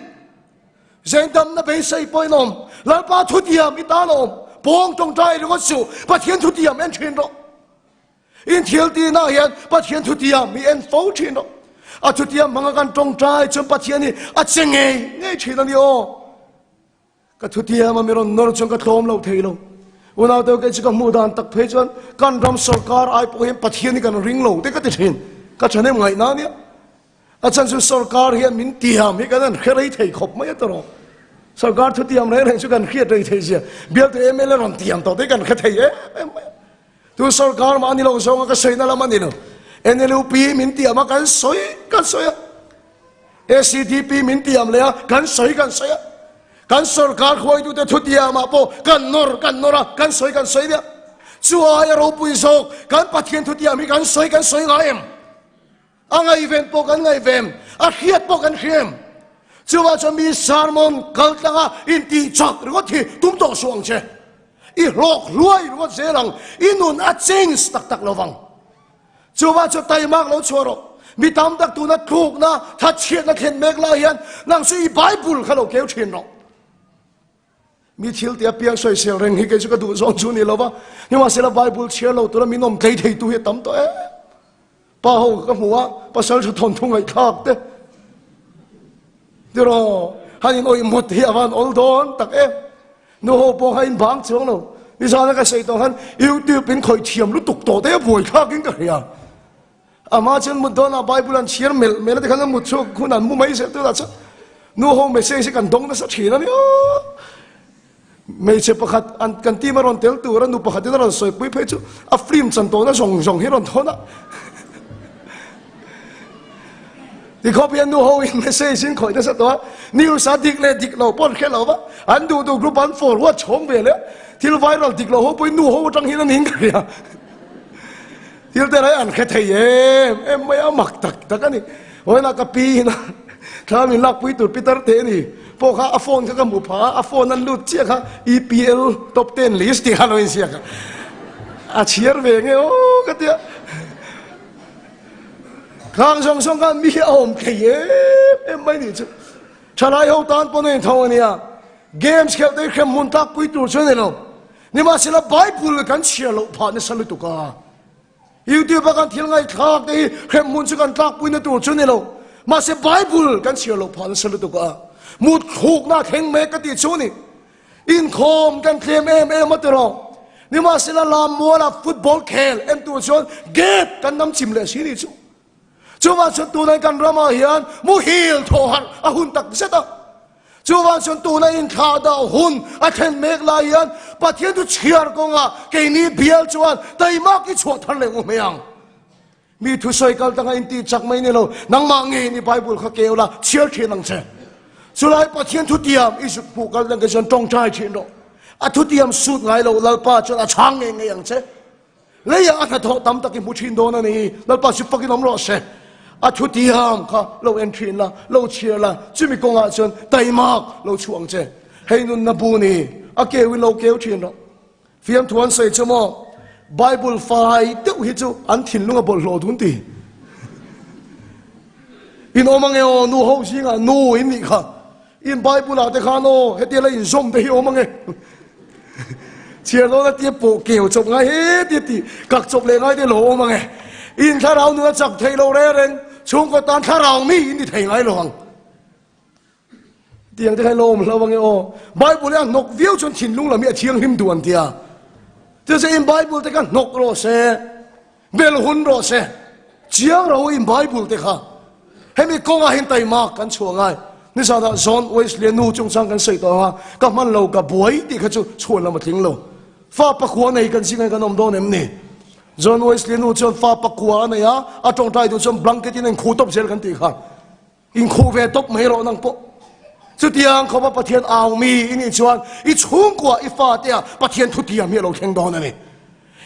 Zengdamna beisei pawhin a awm. Lalpa thu tiam i tan a awm. Pawng tawngtai ringawt suh. Pathian thu tiam en thin rawh. Inthil tihna hian Pathian thutiam mi en fo thin rawh. A thutiam hmanga kan tawngtai chuan Pathian hi a che ngei ngei thin a ni aw. Ka thutiam a mi rawn nawr chuan ka tlawm lo thei lo. Unau te kei chu ka hmuh dan tak phei chuan kan ram sorkar ai pawh hian Pathian hi kan ring lo te ka ti thin. Ka thahnem ngaihna ania. A chhan chu sorkar hian min tiam hi kan han hre rei thei khawp mai a tawrh. Sorkar thutiam reng reng chu kan hriat rei thei zia. Bialtu MLA rawn tiam tawh te kan hre thei em em mai a. Tu sorkar mah a ni lo zawng a ka sawina lam a ni lo. NLUP min tiam a kan sawi kan sawi a. ACDP min tiam leh a kan sawi kan sawi a. Kan sorkar hruaitute thu tiamah pawh kan nawr kan nawr a kan sawi kan sawi nia. Chu aia ropui zawk kan Pathian thu tiam hi kan sawi kan sawi ngai em? A ngaihven pawh kan ngaihven, a hriat pawh kan hria em? Chuvah chuan mi sermon kal tlanga intih chak ringawt hi tum tawh suh ang che. I hlawk hluai ringawt zel ang, i nun a change tak tak lo vang. Chuvah chuan taimak lo chhuah rawh. Mi tam tak tuna tlukna, thatchhiatna thlen mek lai hian nang chu i Bible kha lo keu thin rawh. Mi thil tih apiang sawisel reng hi kei chu ka duh zawng chu ni lo va, nimahsela Bible chhiar lo tura min awm tlei theitu hi a tam tawh em. Pa ho ka hmu a, pasal tha thawnthu ngaihthlak te tiraw han in awih mut hi a van awl dawn tak em. Nu ho pawh kha in bang chuang lo, nizana ka sawi tawh khan YouTube in khawih thiam lutuk tawh te a buaithlak in ka hria. Amah chuan mut dawnah Bible an chhiar melh melh a tikhan an mut chhuak hun an mu mai zel tunah chuan nu ho message hi kan dawng nasa thin a nia. Hmeichhe pakhat an kan team a rawn tel tur a nu pakhatin a rawn sawipui phei chu a film chan tawhna zawng zawng hi a rawn thawn a. Tikhawp hian nu ho in message in khawih nasa tawh a, news a dik leh dik lo pawh an hre lo va, an duh duh group an forward chhawng ve leh thil viral dik lo ho pawhin nu ho atang hian a ning ka hria. Thil te rai an hre thei em em mai a mak tak tak a ni. Vawiinah ka pi in a thla min lakpui tur Peter te a ni pawh kha a phone kha ka hmuh phah a, a phone an lut chiah kha EPL top ten list tih kha a lo inziak a, a chhiar ve nge aw ka tia. Khang zawng zawng khan mi hi a awm thei em em mai nih chu. Thalai ho tan pawn a intho a nia. Games khelh te hi hrem hmun tlakpui tur chu a ni lo. Nimahsela Bible kan chhiar loh phah nasa lutuk a. YouTube a kan thil ngaihthlak te hi hrem hmun chu kan tlakpuina tur chu ni lo. Mahse Bible kan chhiar loh phah nasa lutuk a. Mut thlukna a thleng mek ka tih chu ni. Inkhawm kan tlem em em a tiraw. Nimahsela Lammuala football khel en tur chuan gate kan nam chim leh si ni chu. Chuvang chuan tunah kan ramah hian muhil thawh harh a hun tak zet a. Chuvang chuan tuna inthlah dah hun a thlen mek lai hian Pathian chu chhiar kawngah keini bial chuan taimak i chhuah thar leh ngawh mai ang. Mi thusawi kal tanga intih chak mai ni lo, nangmah ngei ni Bible kha keu la, chhiar thin ang che. Chulai Pathian thutiam i zut hmuh kal dang ke chuan tawngtai thin rawh. A thutiam sut ngai lo Lalpa chuan a chhang ngei ngei ang che. Leiah a hnathawh tam tak i hmu thin dawn a ni. Lalpa chu fakin awm rawh se. A thutiam kha lo en thin la, lo chhiar la, chumi kawngah chuan taimak lo chhuah ang che. Hei nunna bu ni, a keuin lo keu thin rawh. Fiamthu an sawi chu maw, Bible fai deuh hi chu an thinlung a bawlhhlawh dun ti. In awm ange aw, nu ho zingah nu in nih kha. In Bible ah te khan aw, hetia la inzawm te hi awm ange. Chhiar dawn a tia pawh keu chawp ngai he tia ti kak chawp leh ngai te lo awm ange. In thlarau nun a chak thei lo reng reng, chhungkaw tan thlarau mi in ti thei ngai lo ang. Tiang te khan lo awm hlo ange aw. Bible hi a hnawk viau chuan thinlung lam hi a thianghlim duh an tia. Chuan in Bible te kha hnawk rawh se. Bel hun rawh se. Chiang ro in Bible te kha. Hemi kawngah hian taima kan chhuah ngai. Nizanah John Wesley nu chungchang kan sawi tawh anga ka hman lo ka buai tih kha chu chhuan lam a tling lo. Fa pakua nei kan zingah kan awm dawn em ni? John Wesley nu chuan fa pakua a nei a, a tawngtai duh chuan blanket in a inkhuh tawp zel kan tih kha. Inkhuh ve tawp mai rawh nang pawh. Chutiang khawpa Pathian au mi i nih chuan i chhungkua i fatea Pathian thutiam hi a lo thleng dawn a ni.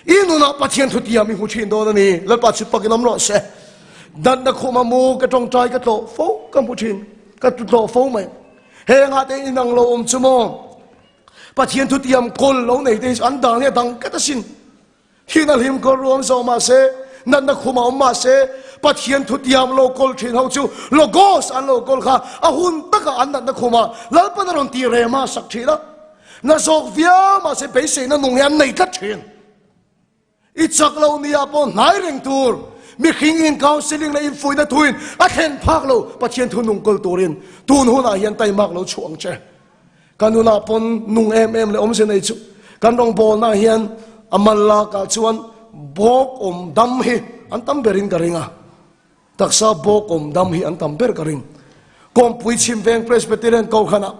I nunah Pathian thutiam i hmu thin dawn a ni. Lalpa chhip pakin awm rawh se. Natna khuma mu ka tawngtai ka tlawh fo ka hmu thin. Ka tlawh fo mai. Hengah te inang lo awm chu maw? Pathian thutiam kawl lo nei te hi an dan hi a dang tlat asin. Thin a hlim kawr ruang zawh mah se, natna khum a awm mah se, Pathian thutiam lo kawl thin ho chu Logos an lo kawl kha a hun takah an natna khumah Lalpan a rawn ti rem a sak thin a. Na zawk viau mah se beiseina nung hi an nei tlat thin. I chak lo nia pawh hnai reng tur mihring in counselling leh infuihna thuin a thlen phak lo Pathian thu nung kawl turin tun hunah hian taimak lo chhuah ang che. Ka nunah pawn nung em em leh awmze nei chu kan rawngbawlnaah hian a mal lakah chuan bawk awm dam hi an tam berin ka ring a, taksa bawk awm dam hi an tam ber ka ring. Kawngpui chhim veng Presbyterian Kohhranah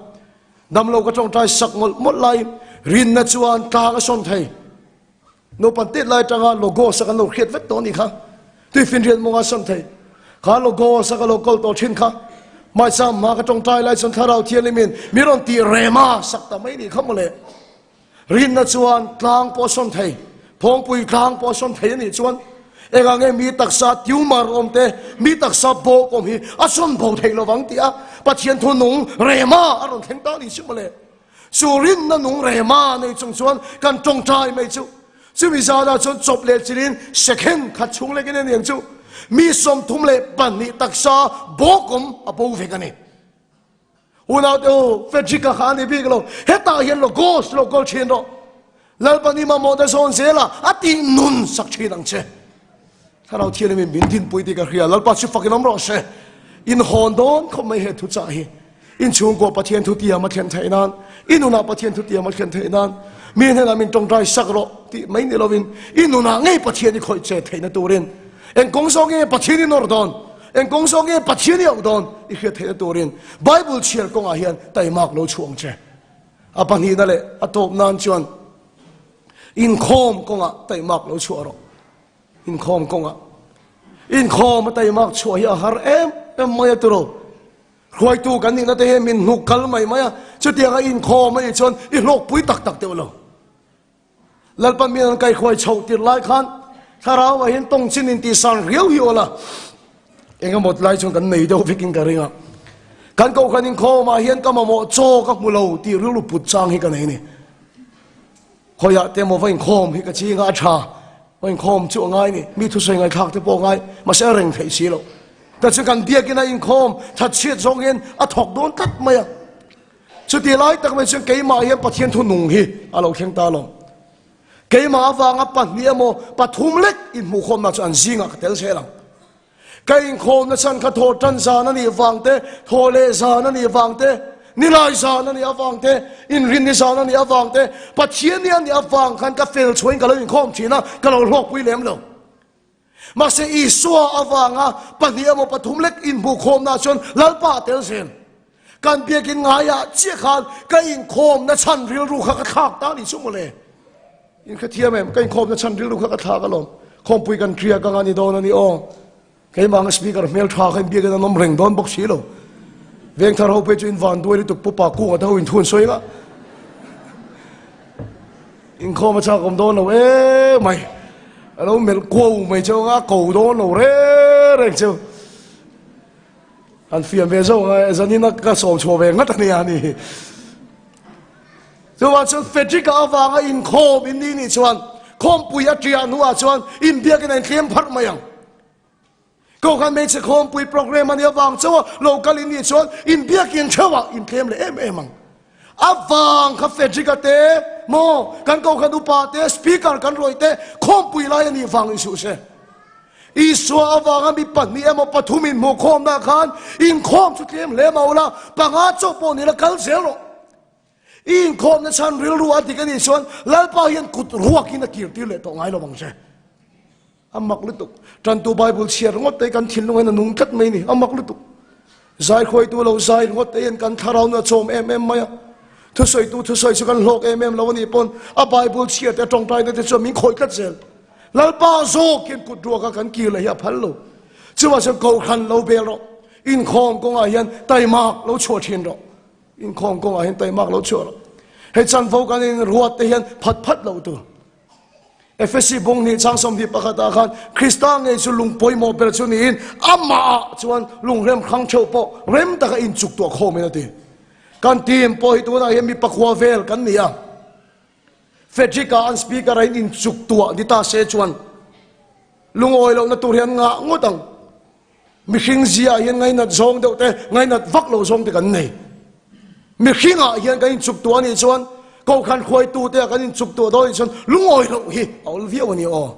damlo ka tawngtai sak mawlh mawlh laiin rinna chuan tlang a sawn thei. Naupan tet lai atanga Logos a kan lo hriat vek tawh a nih kha. Tuifinriat mawnga sawn thei. Kha Logos a ka lo kawl tawh thin kha. Hmaisa hma ka tawngtai lai chuan Thlarau Thianghlimin mi rawn tih rema sak ta mai nih kha mawle. Rinna chuan tlang pawh a sawn thei. Phawngpui tlang pawh a sawn thei a nih chuan engah nge mi taksa tumor awm te, mi taksa bawk awm hi a sawn bo thei lovang tih a Pathian thu nung rema a rawn thleng ta a nih si mawle. Chu rinna nung rema nei chung chuan kan tawngtai mai chu. Chumi zanah chuan chawp leh chilin second khat chhung lekin a niang chu mi 32 taksa bawkawm a bo vek a ni. Unaute u, Frederick-a kha a ni bik lo. Hetah hian Logos lo kawl thin rawh. Lalpa ni mamawh te zawn zela a tih nun sak thin ang che. Thlarau Thianghlimin min dinpui tih ka hria. Lalpa chu fakin awm rawh se. In hawn dawn khawp mai he thuchah hi. In chhungkaw Pathian thu tiam a thlen theih nan, i nunah Pathian thu tiam a thlen theih nan, mi hnenah min tawngtai sak rawh tih mai ni lovin i nunah ngei Pathian i khawih che theihna turin eng kawng zawk nge Pathian i nawr dawn, eng kawng zawk nge Pathian i auh dawn i hriat theihna turin Bible chhiar kawngah hian taimak lo chhuah ang che. A pahnihna leh a tawp nan chuan inkhawm kawngah taihmak lo chhuah rawh. Inkhawm kawngah. Inkhawm a taihmak chhuah hi a har em em mai a tiro. Hruaitu kan nihna te hian min hnuk kal mai mai a, chutianga inkhawm a nih chuan i hlawkpui tak tak deuh lo. Lalpa min an kaihruai chhoh tirh lai khan thlarau ah hian tawng chin in tihsan riau hi awl a, engemaw lai chuan kan nei deuh vekin ka ring a. Kan kohhran inkhawm ah hian ka mamawh chaw ka hmu lo tih rilru put chang hi ka nei a ni. Khawiah te emaw va inkhawm hi ka ching a, a tha, va inkhawm chu a ngai ni, mi thusawi ngaihthlak te pawh a ngai, mahse a reng theih si loh. Ta chu kan biakin a inkhawm that chhiat zawng hian a thawk dawn tlat mai a. Chutih lai tak mai chuan keimah hian Pathian thu nung hi a lo thleng ta lo. Keimah avanga pahnih emaw pathum lek inhmuhkhawmna chu an zingah ka tel zel ang. Ka inkhawmna chhan kha thaw tan zan a nih vang te, thaw leh zan a nih vang te, nilai zan a nih avang te, inrinni zan a nih avang te, Pathian ni a nih avang khan ka fel chhuahin ka lo inkhawm thin a, ka lo hlawkpui lem lo. Mahse Isua avanga pahnih emaw pathum lek inhmuhkhawmna chuan Lalpa a tel zel. Kan biakin ngaiah chiah khan ka inkhawmna chhan rilru kha ka thlak ta ni chu mawle. In hrethiam em? Ka inkhawmna chhan rilru kha ka thlak alawm. Khawmpui kan hria ka nga ni dawn a ni aw. Keimah anga speaker hmel tha kha in biakin an awm reng dawn bawk si lo. Vengthar ho phei chu in van duai lutuk pupa kunga te ho in thun sawi nga. Inkhawm a chak awm dawn lo e mai. A lo melh kuau mai cheu anga a ko dawn lo reng reng cheu. An fiam ve zawk anga zanin a ka sawm chhuah ve ngat a nia ni. Chuvang chuan Frederick-a avanga inkhawm in ni nih chuan khawmpui a ṭiah hnuah chuan inbiakin a inthlem pharh mai ang. Kohhran hmeichhe khawmpui program a nih avang chauha lo kal in nih chuan inbiakin theuhah inthlem leh em em ang. Avang kha Frederick-a te maw kan kohhran upa te speaker kan rawih te khawmpui lai a nih vang isuh se. Isua avanga mi pahnih emaw pathum inhmuh khawmna khan inkhawm chu tlem hle mah ula panga chauh pawh ni la kal zel rawh. I inkhawmna chhan rilru a dik a nih chuan Lalpa hian kut ruakin a kirtir leh tawh ngai lo ang che. A mak lutuk. Tantu Bible chhiar ringawt te hi kan thinlung hian a nung tlat mai ni. A mak lutuk. Zai khuaitu lo zai ringawt te hian kan thlarau nun a chawm em em mai a. Thusawitu thusawi chu kan hlawk em em lo a nih pawn a Bible chhiar te a tawngtaina te chuan min khawih tlat zel. Lalpa zawk hian kut ruaka kan kir leh hi a phal lo. Chuvang chuan Kohhran lo bel rawh. Inkhawm kawngah hian taimak lo chhuah thin rawh. Inkhawm kawngah hian taimak lo chhuah rawh. Hei chanvo kan inruat te hian phat phat lo tur. Efesi bung hnih chang 21 ah khan Krista ngei chu lung pawimawh ber chu niin amahah chuan lungrem hrang theuh pawh rem taka inchuk tuah khawmin a ti. Kan team pawh hi tunah hian mi pakhua vel kan ni a. Frederick-a an speaker a in inchuk tuah ni ta se chuan lungawi lohna tur hi an ngah ngawt ang. Mihring ziah hian ngainat zawng deuh te, ngainat vak lo zawng te kan nei. Mihringah hian kan inchuk tuah anih chuan, Kohhran hruaitu te ah kan inchuk tuah dawn anih chuan lungawi loh hi a awl viau a ni aw.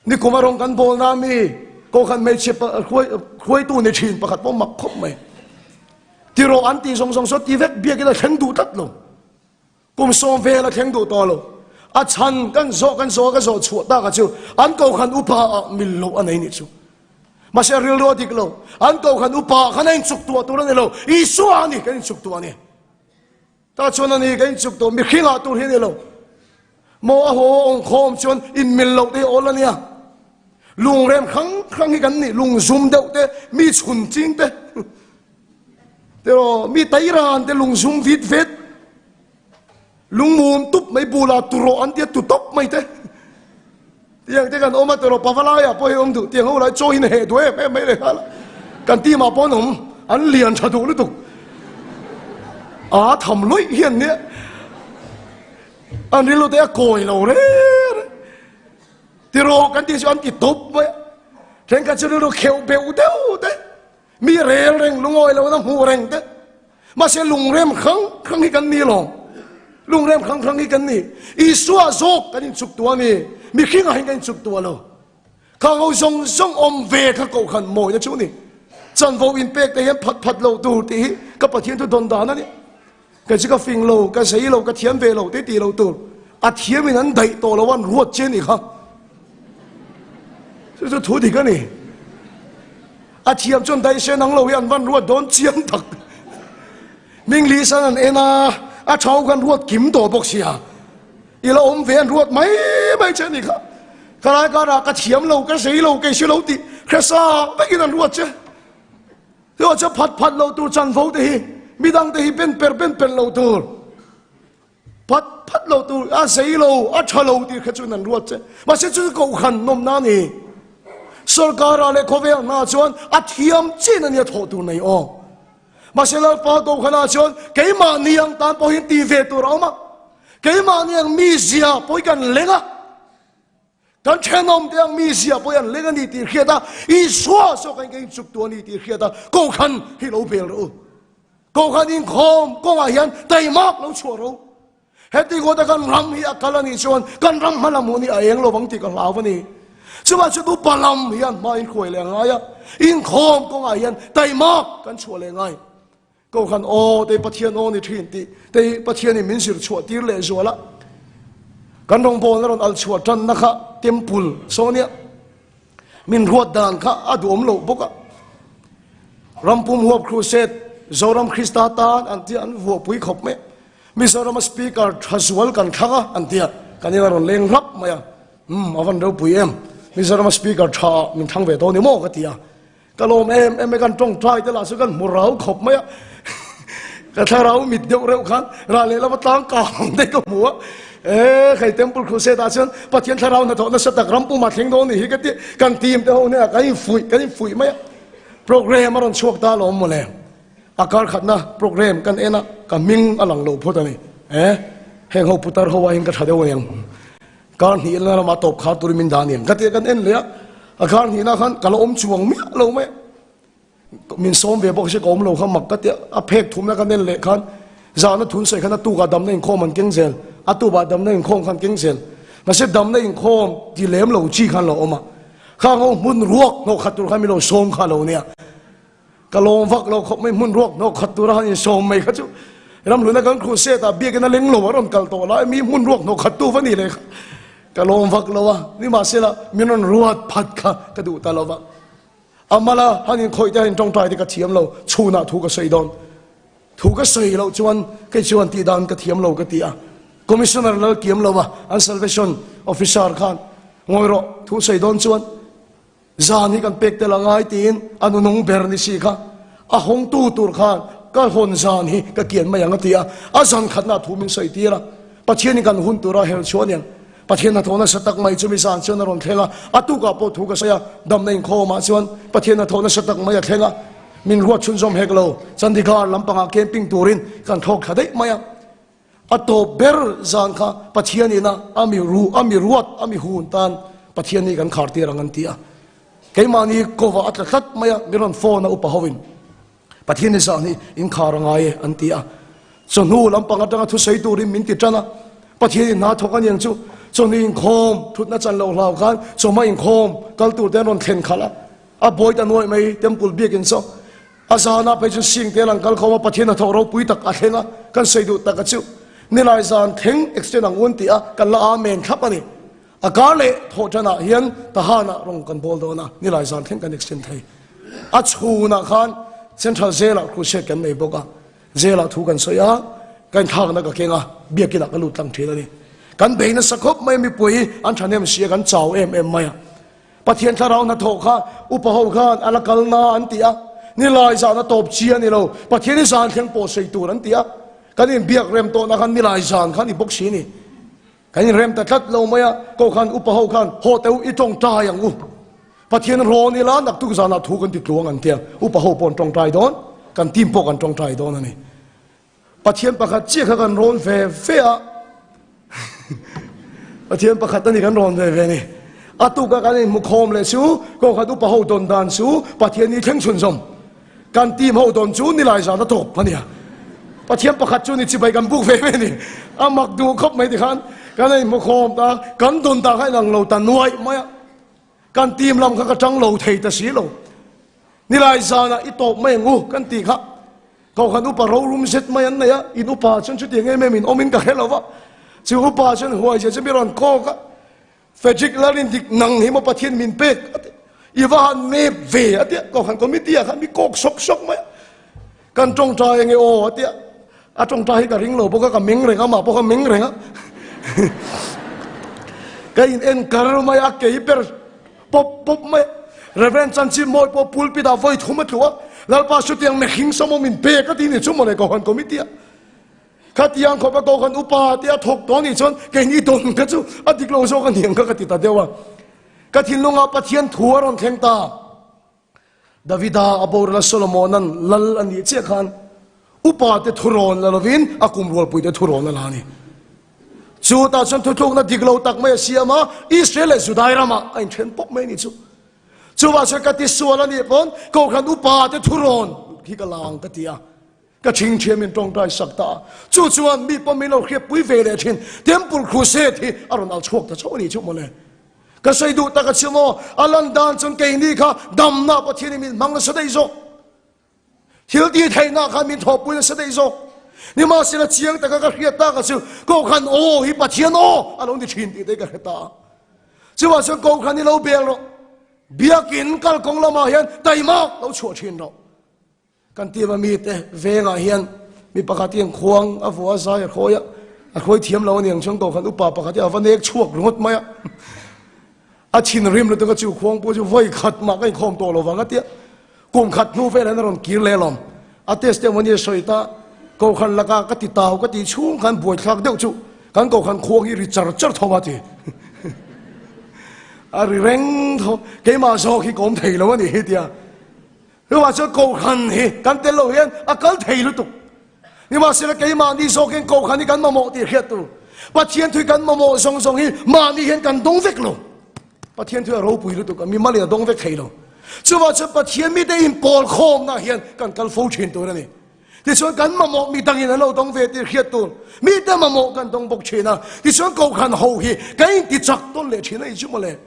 Nikum a rawng kan bawl na mi Kohhran hmeichhe hruaitu ni thin pakhat pawh mak khawp mai. Tirawh an tih zawng zawng saw ti vek biakin a thleng duh tlat lo. Kum sawm vel a thleng duh tawh lo. A chhan kan zawh kan zawh ka zawh chhuah tak a chu an kohhran upa ah mil loh a nei nih chu. Mahse a rilru a dik lo. An kohhran upa ah khan a inchuk tuah tur a ni lo. Isua a ni kan inchuk tuah a ni. Tah chuan a ni kan inchuk tuah mihring ah tur hi a ni lo. Maw a haw a awng khawm chuan inmil loh te hi awl a nia. Lungrem hrang hrang hi kan ni lungzum deuh te mi chhun ching te. Tiraw mi tairan te lungzum vit vet lungmum tup mai bula turaw an tia tu tawp mai te tiang te kan awm a tiraw pavalai ah pawh hi awm duh tiang ho lai chaw hi na heh duh em em mai leh nghal a kan team ah pawh an awm an lian tha duh lutuk a tham lawih hian nia an rilru te a kawi lo reng reng tiraw kan tih chu an ti tawp mai a thenkhat chu rilru kheuh beuh deuh te Mi rel reng lungawi lo na hmuh reng te. Mahse lungrem hrang hrang hi kan ni lo. Lungrem hrang hrang hi kan ni. Isua zawk kan inchuk tuah a ni. Mihringah hian kan inchuk tuah lo. Khang ho zawng zawng awm ve kha kohhran mawina chu ni. Chanvo inpek te hian phat phat lo tur tih hi ka Pathian thu dawn dan a ni. Kei chu ka fing lo, ka zei lo, ka thiam ve lo tih tih lo tur. A thiamin an daih tawh lo a, an ruat che ni kha. Chu chu thu dik a ni. A thiam chuan daih se nang lo hi an van ruat dawn chiang tak. Ming li san an en a, A tha ho khan ruat kim tawh bawk sia. I la awm ve an ruat mai mai che a nih kha. Ka lai karah ka thiam lo, ka zei lo, kei si lo tih hre sa vekin an ruat che. Chuan chu phat phat lo tur chanvo te hi midang te hi ben per ben per lo tur. Phat phat lo tur a zei lo, a tha lo tih kha chuan an ruat che. Mahse chu kohhran nawmna a ni. Sorkara leh khawvel hna chuan a thiam chin a nia thawh tur nei aw. Mahse Lalpa kohhranah chuan keimahni ang tan pawhin ti ve tur a awm a. Keimahni ang mizia pawhin kan leng a. Kan thenawm te ang mizia pawhin an leng a ni tih hriat a, Isua zawk ang ka inchuk tu a ni tih hriat a, kohhran hi lo bel rawh u. Kohhran inkhawm kawngah hian taimak lo chhuah rawh u. Heti ngawta kan ram hi a kal a nih chuan kan ram hma lam hun hi a eng lo vang tih ka hlau a ni. Chuvang chu upa lam hian hma inhruai leh a ngai a, inkhawm kawngah hian taimak kan chhuah leh ngai. Kohhran aw te Pathian aw ni thin tih te hi Pathianin min zir chhuah tir leh zual a. Kan rawngbawlna rawn al chhuah tanna kha temple saw nia min ruat dan kha a duhawm loh bawk a. Rampum huap crusade Zoram Krista tan an tia an vuahpui khawp mai a. Mizorama speaker tha zual kan thlang a an tia kan ina rawn leng rap mai a. Umm a van ropui em. Mizorama speaker tha min thlang ve dawn ni maw ka ti a. Ka lawm em em e kan tawngtai te lah chu kan hmu rau khawp mai a. Ka thlarau mit deuh reuh khan rah leh lama tlang kang te ka hmu a. E hei temple crusade ah chuan Pathian thlarau hnathawh nasa tak ram puma thleng dawn ni hi ka ti kan team te ho hnenah kan infuih kan infuih mai a. Program a rawn chhuak ta alawm mawle. A kar khatna program kan en a ka hming a lang lo phawt a ni. E heng ho putar ho aiin ka tha deuh aniang. Kar hnih na lamah tawp khar turin min dah aniang ka ti a, kan en leh a, a kar hnihna khan ka la awm chuang miah lo mai a, min sawm ve bawk si ka awm lo kha mak ka ti a, a phek thumna kan en leh khan zahna thun sawi khan a tukah damna inkhawm an keng zel, a tupah damna inkhawm khan keng zel, mahse damna inkhawm ti lem lo chi khan lo awm a, khang ho hmun ruak hnawh khat tur khan min lo sawm kha lo nia. Ka lawm vak lo khawp mai, hmun ruak hnawk khat tura han insawm mai kha chu ramhluna kan crusade ah biakin a leng lo a rawn kal tawh lai mi hmun ruak hnawk khat tu va ni leh kha ka lawm vak lo a, nimahsela min rawn ruat phat kha ka duh ta lo va. A mala han inkhawih te han intawngtai te ka thiam lo, chhunah thu ka sawi dawn. Thu ka sawi loh chuan kei chuan tih dan ka thiam lo ka ti a, Commissioner lal kiam lo a, an Salvation Officer khan ngawi rawh thu sawi dawn chuan Zan hi kan pek tel a ngai tiin a nunung ber ni si kha a hawngtu tur khan ka hawn zan hi ka kian mai ang a ti a, a zan khatna thu min sawi tir a, Pathianin kan hun tura her chhuah aniang. Pathian hnathawh nasa tak mai chumi zan chuan a rawn thleng a, a tukah pawh thu ka sawi a, damna inkhawmah chuan Pathian hnathawh nasa tak mai a thleng a, min ruat chhunzawm hek lo, Chandigarh lampangah camping turin kan thlawk thla daih mai a. A tawp ber zan kha Pathian ina a mi ru, a mi ruat, a mi hun tan Pathian hi kan khar tir ang an ti a. Keimahni kawvah a tla tlat mai a, mi rawn phone a upa hoin Pathian hi zan hi in khar a ngai e an ti a. Chawhnu lampang atanga thusawi turin min ti tan a, Pathian in hna thawk a niang chu chawhnu inkhawm thutna chan loh hlau khan chawhma inkhawm kal tur te an rawn thlen khalh a, a buai ta nuaih mai temple biakin saw. A zanah phei chuan sing te lang kal khawm a, Pathian hnathawh ropui tak a thleng a, kan sawi duh tak a chu. Nilai zan thleng extend ang un tih a, kan la amen thlap a ni. A kar leh thawh tanah hian Tahanah rawng kan bawl dawn a, nilai zan thleng kan extend thei. A chhunah khan Central Jail-ah crusade kan nei bawk a, Jail-ah thu kan sawi a, ka inthlakna ka keng a, biakinah ka lut tlang thin a ni. Kan bei nasa khawp mai a, mipui an thahnem si a, kan chau em em mai a. Pathian thlarau hnathawh kha upa ho khan a la kal na an ti a, nilai zan a tawp chi a ni lo, Pathian i zan thleng pawh sawi tur an ti a, kan inbiak rem tawhna khan nilai zan kha ni bawk si ni. Kan inrem ta tlat lo mai a, ko khan upa ho khan haw teh u i tawngtai ang u, Pathian rawn ila naktuk zanah thu kan ti tluang an ti a, upa ho pawh an tawngtai dawn, kan team pawh kan tawngtai dawn a ni. Pathian pakhat chiah kha kan rawn ve ve a, Pathian pakhat a ni kan rawn ve ve ni. A tuka kan inhmu khawm leh chu Kawngkhat upa ho dawn dan chu Pathian ni thleng chhunzawm. Kan team ho dawn chu nilai zan a tawp a nia. Pathian pakhat chu ni chibai kan buk ve ve ni. A mak duh khawp mai tikhan kan inhmu khawm ta, kan dawn dan kha inang lo ta nuaih mai a. Kan team lam kha ka tang lo thei ta si lo. Nilai zanah i tawp mai ang u kan tih kha Kohhran upa rorum zet mai an nei a, in upa chuan chutiang em em in awmin ka hre lo va, chu upa chuan huai zia chu mi rawn kawk a, Frederick Lalrindik nang hi maw Pathian min pek a ti, i va han nep ve a ti a, Kohhran committee ah khan mi kawk sawk sawk mai a, kan tawngtai ange aw a ti a. A tawngtai hi ka ring lo bawk a, ka meng reng a, amah pawh ka meng reng a. Ka in en kar mai a, kei ber pawp pawp mai a. Reverend Chanchin Mawi pawh pulpit ah vawi thum a tlu a, Lalpa chutiang mihring sawmawm in pek a ti ni chu mawle Kohhran Committee ah. Khatiang khawpa Kohhran upa te a thawk tawh anih chuan keini dawn kha chu a dik lo zawk a niang kha ka ti ta deuh a. Ka thinlungah Pathian thu a rawn thleng ta. Davida a boral a Solomona'n lal a nih chiah khan upa te thurawn la lovin a kum rualpui te thurawn a la a ni. Chutah chuan thuthlukna dik lo tak mai a siam a, Israel leh Judai ramah a inthen pawp mai a ni chu. Chuvah chuan ka tisual a nih pawn Kohhran upa te thurawn hi ka la ang ka ti a, ka chhingchhiam in tawngtai sak ta a. Chu chuan mi pawm min lo hriatpui ve leh thin Temple Crusade hi a rawn al chhuak ta chauh a nih chu mawle. Ka sawi duh tak a chim aw, a lan dan chuan keini kha damna Pathian in min hmang nasa daih zawk. Thil ti theihna khan min thawhpui nasa daih zawk. Nimahsela chiang taka ka hriat tak a chu Kohhran aw hi Pathian aw a lo ni thin tih te ka hre ta a. Chuvang chuan Kohhran hi lo bel rawh, Biakin kalkawng lamah hian taimak lo chhuah thin rawh. Kan tiva mite vengah hian mi pakhat hian khuang a vua a zai a khawi a, a khawi thiam lo a niang chuan kohhran upa pakhat hi a va nek chhuak ringawt mai a, a thinrim lutuk a chu khuang pawh chu vawi khat mah ka inkhawm tawh lo vang a tia, kum khat hnu velah hian a rawn kir leh alawm, a testimony a sawi ta, kohhran lakah ka ti tau ka tih chhung khan buaithlak deuh chu kan kohhran khuang hi ri char char tho a ti, a ri reng tho, keimah zawk hi ka awm thei lo a ni hi tia. Chuvang chuan Kohhran hi kan tel lo hian a kal thei lutuk. Nimahsela keimahni zawk hian Kohhran hi kan mamawh tih hriat tur. Pathian thui kan mamawh zawng zawng hi mahni hian kan dawng vek lo. Pathian thui a ropui lutuk a, mimalin a dawng vek thei lo. Chuvang chuan Pathian mite inpawl khawmna hian kan kal fo thin tur a ni. Tichuan kan mamawh mi dangin an lo dawng ve tih hriat tur. Mite mamawh kan dawng bawk thin a. Tichuan Kohhran ho hi kan intichak tawn leh thin a ni chu mawle.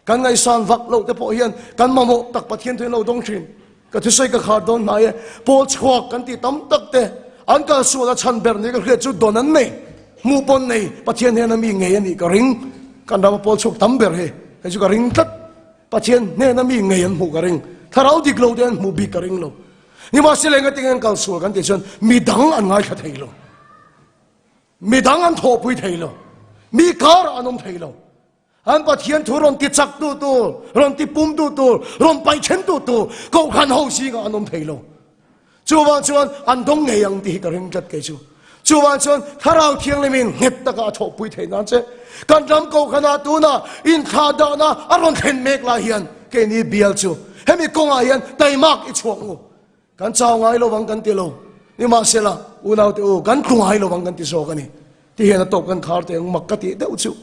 Kan ngaihsan vak loh te pawh hian kan mamawh tak Pathian thu in lo dawng thin. Ka thusawi ka khar dawn hnai e. Pawl chhuak kan tih tam tak te an kal sual a chhan ber ni ka hriat chu dawn an nei, hmuh pawn nei, Pathian hnena mi ngei a nih ka ring. Kan rama pawl chhuak tam ber hi kei chu ka ring tlat. Pathian hnena mi ngei an hmuh ka ring. Thlarau dik lo te an hmuh bik ka ring lo. Nimahsela engatinge an kal sual kan tih chuan midang an ngaithla thei lo. Midang an thawhpui thei lo. Mi karah an awm thei lo. An Pathian thu rawn ti chak tu tur, rawn ti pum tu tur, rawn paih then tu tur Kohhran ho zingah an awm thei lo. Chuvang chuan an dawng ngei ang tih hi ka ring tlat kei chu. Chuvang chuan Thlarau Thianghlimin nghet taka a thawhpui theih nan che kan ram Kohhranah tunah inthlah dahna a rawn thlen mek lai hian keini bial chu hemi kawngah hian taimak i chhuak ngu. Kan chau ngai lo vang kan ti lo. Nimahsela, unaute u, kan tlu ngai lo vang kan ti zawk a ni. Ti hian a tawp kan khar teh ang mak ka tih deuh chu.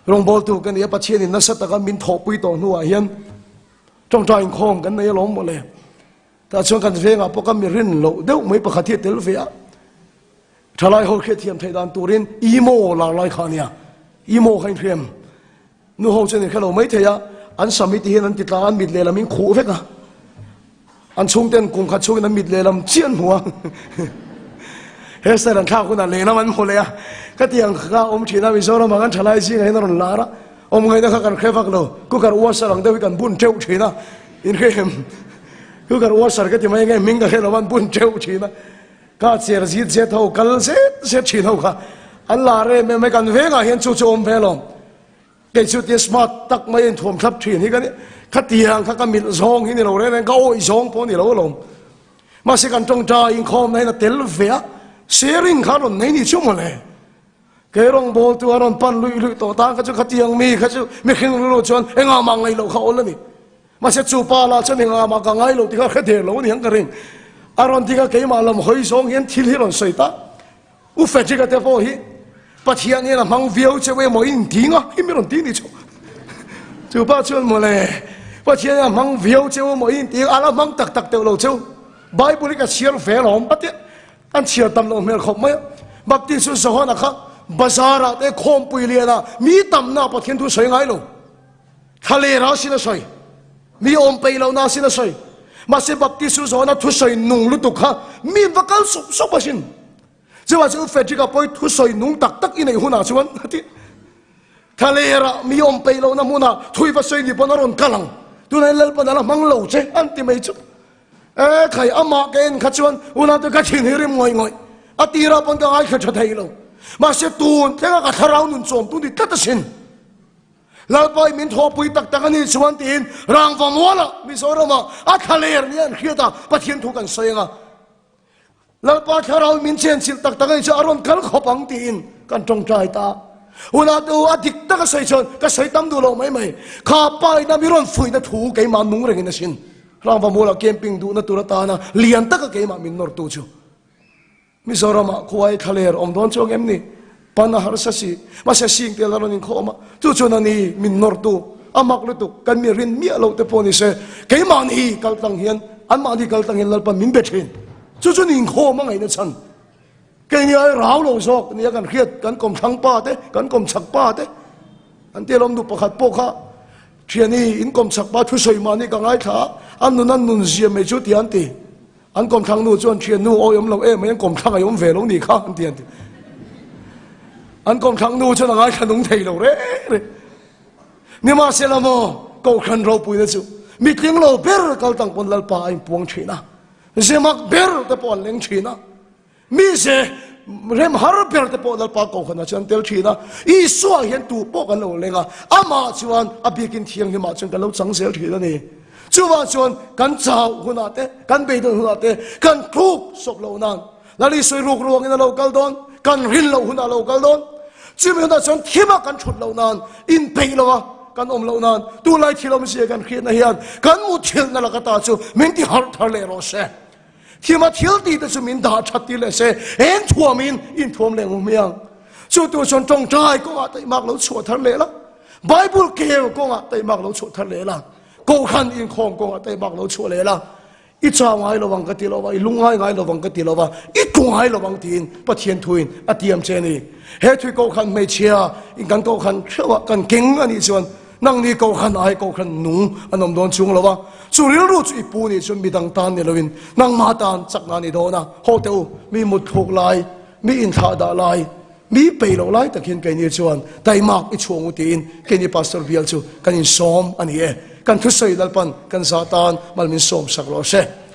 Rawngbawltu ka ni a, Pathianin nasa taka min thawhpui tawh hnuah hian tawngtai inkhawm kan nei alawm mawle. Tah chuan kan vengah pawh ka mi rin loh deuh mai pakhat hi a tel ve a. Thalai ho hriatthiam theih dan turin emo lar lai kha a nia. Emo kha inhriam. Nu ho chuan in hre lo mai thei a, an sam hi ti hian an ti tlang a, an mit lehlam in khuh vek a. An chhungten kum khat chhungin an mit lehlam chiah an hmu a. Hairstyle an thlak hunah lehlam an hmu leh a. Ka ti ang kha awm thin a, Mizoram ah kan thalai zingah hian a rawn lar a. Awm ngaihna kha kan hre vak lo, cooker washer ang deuh hi kan bun teuh thin a. In hre em? Cooker washer ka ti mai nge hming ka hre lo a, an bun teuh thin a. Ka cher zit zet ho, kal zet zet thin ho kha an lar em em mai, kan vengah hian chu chu awm ve alawm. Kei chu tia smart tak mai a inthuam thlap thin hi ka ni, khatiang kha ka milh zawng hi ni lo reng reng, ka awih zawng pawh a ni lo alawm. Mahse kan tawngtai inkhawmna hian a tel ve a, sharing kha a rawn nei ni chu mawle. Kei rawngbawltu a rawn pan luih luih tawh tan kha chu khatiang mi kha chu mihring rilru chuan engah mah ngaih loh kha awl a ni. Mahse chu pa lah chuan engah mah ka ngai lo tih kha hre der lo a ni ang ka ring. A rawn ding a keimah lam hawi zawng hian thil hi rawn sawi ta. U Frederick-a te pawh hi Pathian hian a hmang viau cheu emaw i inti nga hi mi rawn ti ni chu. Chu pa chuan mawle Pathian hian a hmang viau cheu emaw i inti nga a la hmang tak tak teuh lo cheu. Bible hi ka chhiar ve alawm a tia. An chhiar tam loh hmel khawp mai a. Baptist chu Johana kha bazar ah te khawmpui lian ah mi tamna ah Pathian thu sawi ngai lo. Thlaler ah sin a sawi. Mi awm peih lohna ah sin a sawi. Mahse Baptist chu Johana thusawi nung lutuk kha mi va kal sup sup asin. Chuvah chuan Frederick-a pawh hi thusawi nung tak tak i neih hunah chuan a ti. Thlaler ah mi awm peih lohna hmunah thui va sawi ni pawn a rawn kal ang. Tunah hian Lalpan a la hmang lo che an ti mai chu. E khai, amah ka en kha chuan unaute ka thin hi rim ngawih ngawih. A tirah pawn ka ngaithla tha thei lo. Mahse tun thlenga ka thlarau nun chawm tu ni tlat asin. Lalpa i min thawhpui tak tak a nih chuan tiin Rangva mualah Mizoramah a thla ler nia an hriat a, Pathian thu kan sawi ang a. Lalpa thlarau min chenchilh tak tak a nih chuan a rawn kal khawp ang tiin kan tawngtai ta. Hunah te u a dik tak a sawi chuan ka sawi tam duh lo mai mai. Kha pa ina mi rawn fuihna thu keimah nung rengin a sin. Rangva mualah camping duhna tur atana lian taka keimah min nawrtu chu. Mizoramah khuai thlaler awm dawn chuang em ni? Pan a harsa si, mahse sing tel a rawn inkhawm a, chu chuan a ni min nawrtu, a mak lutuk, kan mi rin miah loh te pawh ni se, keimahni kal tlang hian, anmahni kal tlang hian Lalpa min be thin. Chu chu ni inkhawm a ngaihna chhan. Keini ai rau lo zawk nia kan hriat, kan kawmthlang pa te, kan kawmchhak pa te, an tia lawm duh pakhat pawh kha, Thiani, in kawmchhak pa thusawi mahni ka ngaithla a, an nun an nun zia mai chu tia an ti. An kawmthlang nu chuan thian nu awi awm lo em mai, an kawmthlang a awm ve lo nih kha an ti an ti. An kawmthlang nu chuan a ngaithla nung thei lo reng reng. Nimahsela maw, Kohhran ropuina chu mitling lo ber kal tang pawn Lalpa a inpuang thin a, zemak ber te pawh an leng thin a. Mize rem har ber te pawh Lalpa Kohhranah chuan an tel thin a, Isua hian tu pawh kan lo leng a, amah chuan a biakin thianghlimah chuan kan lo chang zel thin a ni. Chuvang chuan kan chau hunah te, kan beidawn hunah te, kan thluk sawp loh nan Lal Isua ruk ruangin a lo kal dawn, kan rin loh hunah a lo kal dawn. Chumi hunah chuan thima kan thut loh nan, inpeih lo a kan awm loh nan, tunlai thil awmzia kan hriatna hian kan muthilhna laka ta chu min ti harh thar leh rawh se. Thima thil tih te chu min dah that tir leh se, eng thuamin inthuam leh ngu hmiang. Chu tur chuan tawngtai kawngah taihmak lo chhuah thar leh la, Bible kel kawngah taihmak lo chhuah thar leh la, Kohhran inkhawm kawngah taihmak lo chhuah leh la, i chau ngai lo ang ka ti lo va, i lungngai ngai lo ang ka ti lo va, i tlu ngai lo ang tiin Pathian thuin a tiam che a ni. He thui Kohhran hmeichhia in kan Kohhran theuhah kan keng a nih chuan Nangni Kohhran ai Kohhran nung an awm dawn chung lo a, chu rilru chu i pu nih chuan midang tan ni loin nangmah tan chakna ni dawn a, haw teh u, mi mutthluk lai, mi inthlah dah lai, mi peih loh lai tak hian keini chuan taimak i chhuang u tiin keini Pastor bial chu kan insawm a ni e. Kan thusawi Lalpan kan zah tan mal min sawm sak rawh se.